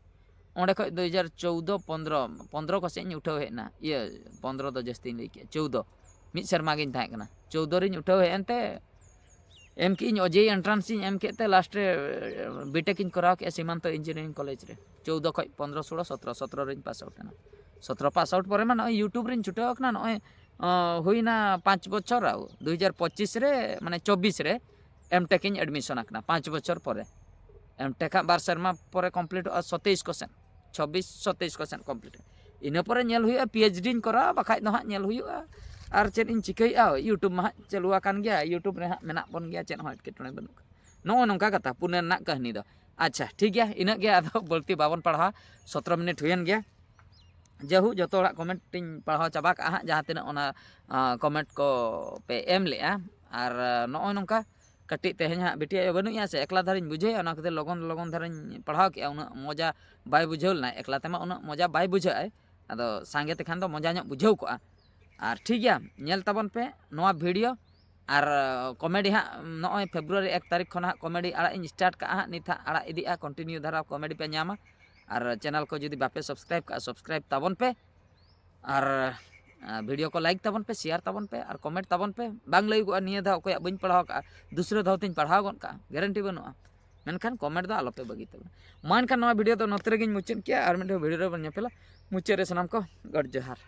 ᱚᱸᱰᱮ ᱠᱷᱚᱡ ᱫᱩ ᱦᱟᱡᱟᱨ ᱪᱳᱣᱫᱚ ᱯᱚᱱᱫᱽᱨᱚ, ᱯᱚᱱᱫᱽᱨᱚ ᱠᱚ ᱥᱮᱫ ᱤᱧ ᱩᱴᱷᱟᱹᱣ ᱦᱮᱡ ᱮᱱᱟ, ᱤᱭᱟᱹ, ᱯᱚᱱᱫᱽᱨᱚ ᱫᱚ ᱡᱟᱹᱥᱛᱤᱧ ᱞᱟᱹᱭ ᱠᱮᱜᱼᱟ, ᱪᱳᱣᱫᱚ, ᱢᱤᱫ ᱥᱮᱨᱢᱟ ᱜᱤᱧ ᱛᱟᱦᱮᱸ ᱠᱟᱱᱟ᱾ ᱪᱳᱣᱫᱚ ᱨᱤᱧ ᱩᱴᱷᱟᱹᱣ ᱦᱮᱡ ᱮᱱᱛᱮ ᱮᱢ ᱠᱮᱜᱼᱟᱹᱧ, ᱳᱡᱮᱭᱤ ᱮᱱᱴᱨᱟᱱᱥ ᱤᱧ ᱮᱢ ᱠᱮᱫ ᱛᱮ ᱞᱟᱥᱴ ᱨᱮ ᱵᱤᱴᱮᱠ ᱤᱧ ᱠᱚᱨᱟᱣ ᱠᱮᱜᱼᱟ ᱥᱤᱢᱟᱱᱛᱚ ᱤᱧᱡᱤᱱᱤᱭᱟᱨᱤᱝ ᱠᱚᱞᱮᱡᱽ ᱨᱮ᱾ ᱪᱳᱣᱫᱚ ᱠᱷᱚᱡ ᱯᱚᱱᱫᱽᱨᱚ, ᱥᱳᱲᱚ, ᱥᱚᱛᱨᱚ, ᱥᱚᱛᱨᱚ ᱨᱤᱧ ᱯᱟᱥ ᱟᱣᱩᱴ ᱮᱱᱟ᱾ ᱥᱚᱛᱨᱚ ᱯᱟᱥ ᱟᱣᱩᱴ ᱯᱚᱨᱮ ᱢᱟ ᱱᱚᱜᱼᱚᱭ YouTube ᱨᱤᱧ ᱪᱷᱩᱴᱟᱹᱣ ᱟᱠᱟᱱᱟ, ᱱᱚᱜᱼᱚᱭ, ᱟᱸ, ᱦᱩᱭᱱᱟ ᱯᱟᱸᱪ ᱵᱚᱪᱷᱚᱨ, ᱟᱨ ᱫᱩ ᱦᱟᱡᱟᱨ ᱯᱚᱸᱪᱤᱥ ᱨᱮ, ᱢᱟᱱᱮ ᱪᱚᱵᱵᱤᱥ ᱨᱮ ᱮᱢᱴᱮᱠ ᱤᱧ ᱮᱰᱢᱤᱥᱚᱱ ᱟᱠᱟᱱᱟ, ᱯᱟᱸᱪ ᱵᱚᱪᱷᱚᱨ ᱯᱚᱨᱮ᱾ ᱮᱢᱴᱮᱠ ᱦᱟᱸᱜ ᱵᱟᱨ ᱥᱮᱨᱢᱟ ᱯᱚᱨᱮ ᱠᱚᱢᱯᱞᱤᱴᱚᱜᱼᱟ, ᱥᱚᱛᱮᱭᱤᱥ ᱠᱚ ᱥᱮᱫ, ᱪᱷᱚᱵᱵᱤᱥ, ᱥᱚᱛᱮᱭᱤᱥ ᱠᱚ ᱥᱮᱫ ᱠᱚᱢᱯᱞᱤᱴ᱾ ᱤᱱᱟᱹ ᱯᱚᱨᱮ ᱧᱮᱞ ᱦᱩᱭᱩᱜᱼᱟ, ᱯᱤ ᱮᱭᱤᱪ ᱰᱤᱧ ᱠᱚᱨᱟᱣᱟ, ᱵᱟᱠᱷᱟᱡ ᱫᱚ ᱦᱟᱸᱜ ᱧᱮᱞ ᱦᱩᱭᱩᱜᱼᱟ᱾ ᱟᱨ ᱪᱮᱫ ᱤᱧ ᱪᱤᱠᱟᱹᱭᱮᱫᱼᱟ, YouTube ᱢᱟ ᱦᱟᱸᱜ ᱪᱟᱹᱞᱩ ᱟᱠᱟᱱ ᱜᱮᱭᱟ, YouTube ᱨᱮ ᱦᱟᱸᱜ ᱢᱮᱱᱟᱜ ᱵᱚᱱ ᱜᱮᱭᱟ, ᱪᱮᱫ ᱦᱚᱸ ᱮᱴᱠᱮᱴᱚᱬᱮ ᱵᱟᱹᱱᱩᱜ ᱠᱟᱫᱟ᱾ ᱱᱚᱜᱼᱚ ᱱᱚᱝᱠᱟ ᱠᱟᱛᱷᱟ ᱯᱩᱱᱟᱹ ᱨᱮᱱᱟᱜ ᱠᱟᱹᱦᱱᱤ ᱫᱚ᱾ ᱟᱪᱪᱷᱟ, ᱴᱷᱤᱠ ᱜᱮᱭᱟ, ᱤᱱᱟᱹᱜ ᱜᱮ, ᱟᱫᱚ ᱵᱟᱹᱲᱛᱤ ᱵᱟᱵᱚᱱ ᱯᱟᱲᱦᱟᱣᱟ᱾ ᱥᱚᱛᱨᱚ ᱢᱤᱱᱤᱴ ᱦᱩᱭᱮᱱ ᱜᱮᱭᱟ᱾ ᱡᱟᱭᱦᱳᱠ, ᱡᱚᱛᱚ ᱦᱚᱲᱟᱜ ᱠᱚᱢᱮᱱᱴ ᱤᱧ ᱯᱟᱲᱦᱟᱣ ᱪᱟᱵᱟ ᱠᱟᱜᱼᱟ ᱦᱟᱸᱜ, ᱡᱟᱦᱟᱸ ᱛᱤᱱᱟᱹᱜ ᱚᱱᱟ ᱠᱚᱢᱮᱱᱴ ᱠᱚ ᱯᱮ ᱮᱢ ᱞᱮᱜᱼᱟ᱾ ᱟᱨ ᱱᱚᱜᱼᱚᱭ ᱱᱚᱝᱠᱟ ᱠᱟᱹᱴᱤᱡ ᱛᱮᱦᱮᱧ ᱦᱟᱸᱜ ᱵᱤᱴᱤ ᱟᱭᱳ ᱵᱟᱹᱱᱩᱜ ᱮᱭᱟ ᱥᱮ, ᱮᱠᱞᱟ ᱫᱷᱟᱨᱟᱧ ᱵᱩᱡᱷᱟᱹᱣᱮᱫᱼᱟ, ᱚᱱᱟ ᱠᱷᱟᱹᱛᱤᱨ ᱞᱚᱜᱚᱱ ᱞᱚᱜᱚᱱ ᱫᱷᱟᱨᱟᱧ ᱯᱟᱲᱦᱟᱣ ᱠᱮᱜᱼᱟ᱾ ᱩᱱᱟᱹᱜ ᱢᱚᱡᱟ ᱵᱟᱭ ᱵᱩᱡᱷᱟᱹᱣ ᱞᱮᱱᱟ, ᱮᱠᱞᱟ ᱛᱮᱢᱟ ᱩᱱᱟᱹᱜ ᱢᱚᱡᱟ ᱵᱟᱭ ᱵᱩᱡᱷᱟᱹᱜᱼᱟᱭ᱾ ᱟᱫᱚ ᱥᱟᱸᱜᱮ ᱛᱮᱠᱷᱟᱱ ᱫᱚ ᱢᱚᱡᱟ ᱧᱚᱜ ᱵᱩᱡᱷᱟᱹᱣ ᱠᱚᱜᱼᱟ᱾ ᱟᱨ ᱴᱷᱤᱠ ᱜᱮᱭᱟ, ᱧᱮᱞ ᱛᱟᱵᱚᱱ ᱯᱮ ᱱᱚᱣᱟ ᱵᱷᱤᱰᱤᱭᱳ᱾ ᱟᱨ ᱠᱚᱢᱮᱰᱤ ᱦᱟᱸᱜ ᱱᱚᱜᱼᱚᱭ ᱯᱷᱮᱵᱽᱨᱩᱣᱟᱨᱤ ᱮᱠ ᱛᱟᱹᱨᱤᱠᱷ ᱠᱷᱚᱱ ᱦᱟᱸᱜ ᱠᱚᱢᱮᱰᱤ ᱟᱲᱟᱜ ᱤᱧ ᱥᱴᱟᱨᱴ ᱠᱟᱜᱼᱟ ᱦᱟᱸᱜ᱾ ᱱᱤᱛ ᱦᱟᱸᱜ ᱟᱲᱟᱜ ᱤᱫᱤᱜᱼᱟ, ᱠᱚᱱᱴᱤᱱᱤᱭᱩ ᱫᱷᱟᱨᱟ ᱠᱚᱢᱮᱰᱤ ᱯᱮ ᱧᱟᱢᱟ᱾ ᱟᱨ ᱪᱮᱱᱮᱞ ᱠᱚ ᱡᱩᱫᱤ ᱵᱟᱯᱮ ᱥᱟᱵᱥᱠᱨᱟᱭᱤᱵ ᱠᱟᱜᱼᱟ, ᱥᱟᱵᱥᱠᱨᱟᱭᱤᱵ ᱛᱟᱵᱚᱱ ᱯᱮ᱾ ᱟᱨ ᱵᱷᱤᱰᱤᱭᱳ ᱠᱚ ᱞᱟᱭᱤᱠ ᱛᱟᱵᱚᱱ ᱯᱮ, ᱥᱮᱭᱟᱨ ᱛᱟᱵᱚᱱ ᱯᱮ, ᱟᱨ ᱠᱚᱢᱮᱱᱴ ᱛᱟᱵᱚᱱ ᱯᱮ᱾ ᱵᱟᱝ ᱞᱟᱹᱭᱚᱜᱚᱜᱼᱟ ᱱᱤᱭᱟᱹ ᱫᱷᱟᱣ ᱚᱠᱚᱭᱟᱜ ᱵᱟᱹᱧ ᱯᱟᱲᱦᱟᱣ ᱠᱟᱜᱼᱟ, ᱫᱩᱥᱨᱟᱹ ᱫᱷᱟᱣ ᱛᱤᱧ ᱯᱟᱲᱦᱟᱣ ᱜᱚᱫ ᱠᱟᱜᱼᱟ, ᱜᱮᱨᱮᱱᱴᱤ ᱵᱟᱹᱱᱩᱜᱼᱟ᱾ ᱢᱮᱱᱠᱷᱟᱱ ᱠᱚᱢᱮᱱᱴ ᱫᱚ ᱟᱞᱚᱯᱮ ᱵᱟᱹᱜᱤ ᱛᱟᱵᱚᱱᱟ᱾ ᱢᱟ ᱮᱱᱠᱷᱟᱱ ᱱᱚᱣᱟ ᱵᱷᱤᱰᱤᱭᱳ ᱫᱚ ᱱᱚᱛᱮ ᱨᱮᱜᱮᱧ ᱢᱩᱪᱟᱹᱫ ᱠᱮᱜᱼᱟ᱾ ᱟᱨ ᱢᱤᱫ ᱫᱷᱟᱣ ᱵᱷᱤᱰᱤᱭᱳ ᱨᱮᱵᱚᱱ ᱧᱮᱯᱮᱞᱟ᱾ ᱢᱩᱪᱟᱹᱫ ᱨᱮ ᱥᱟᱱᱟᱢ ᱠᱚ ᱜᱚᱰ ᱡᱚᱦᱟᱨ᱾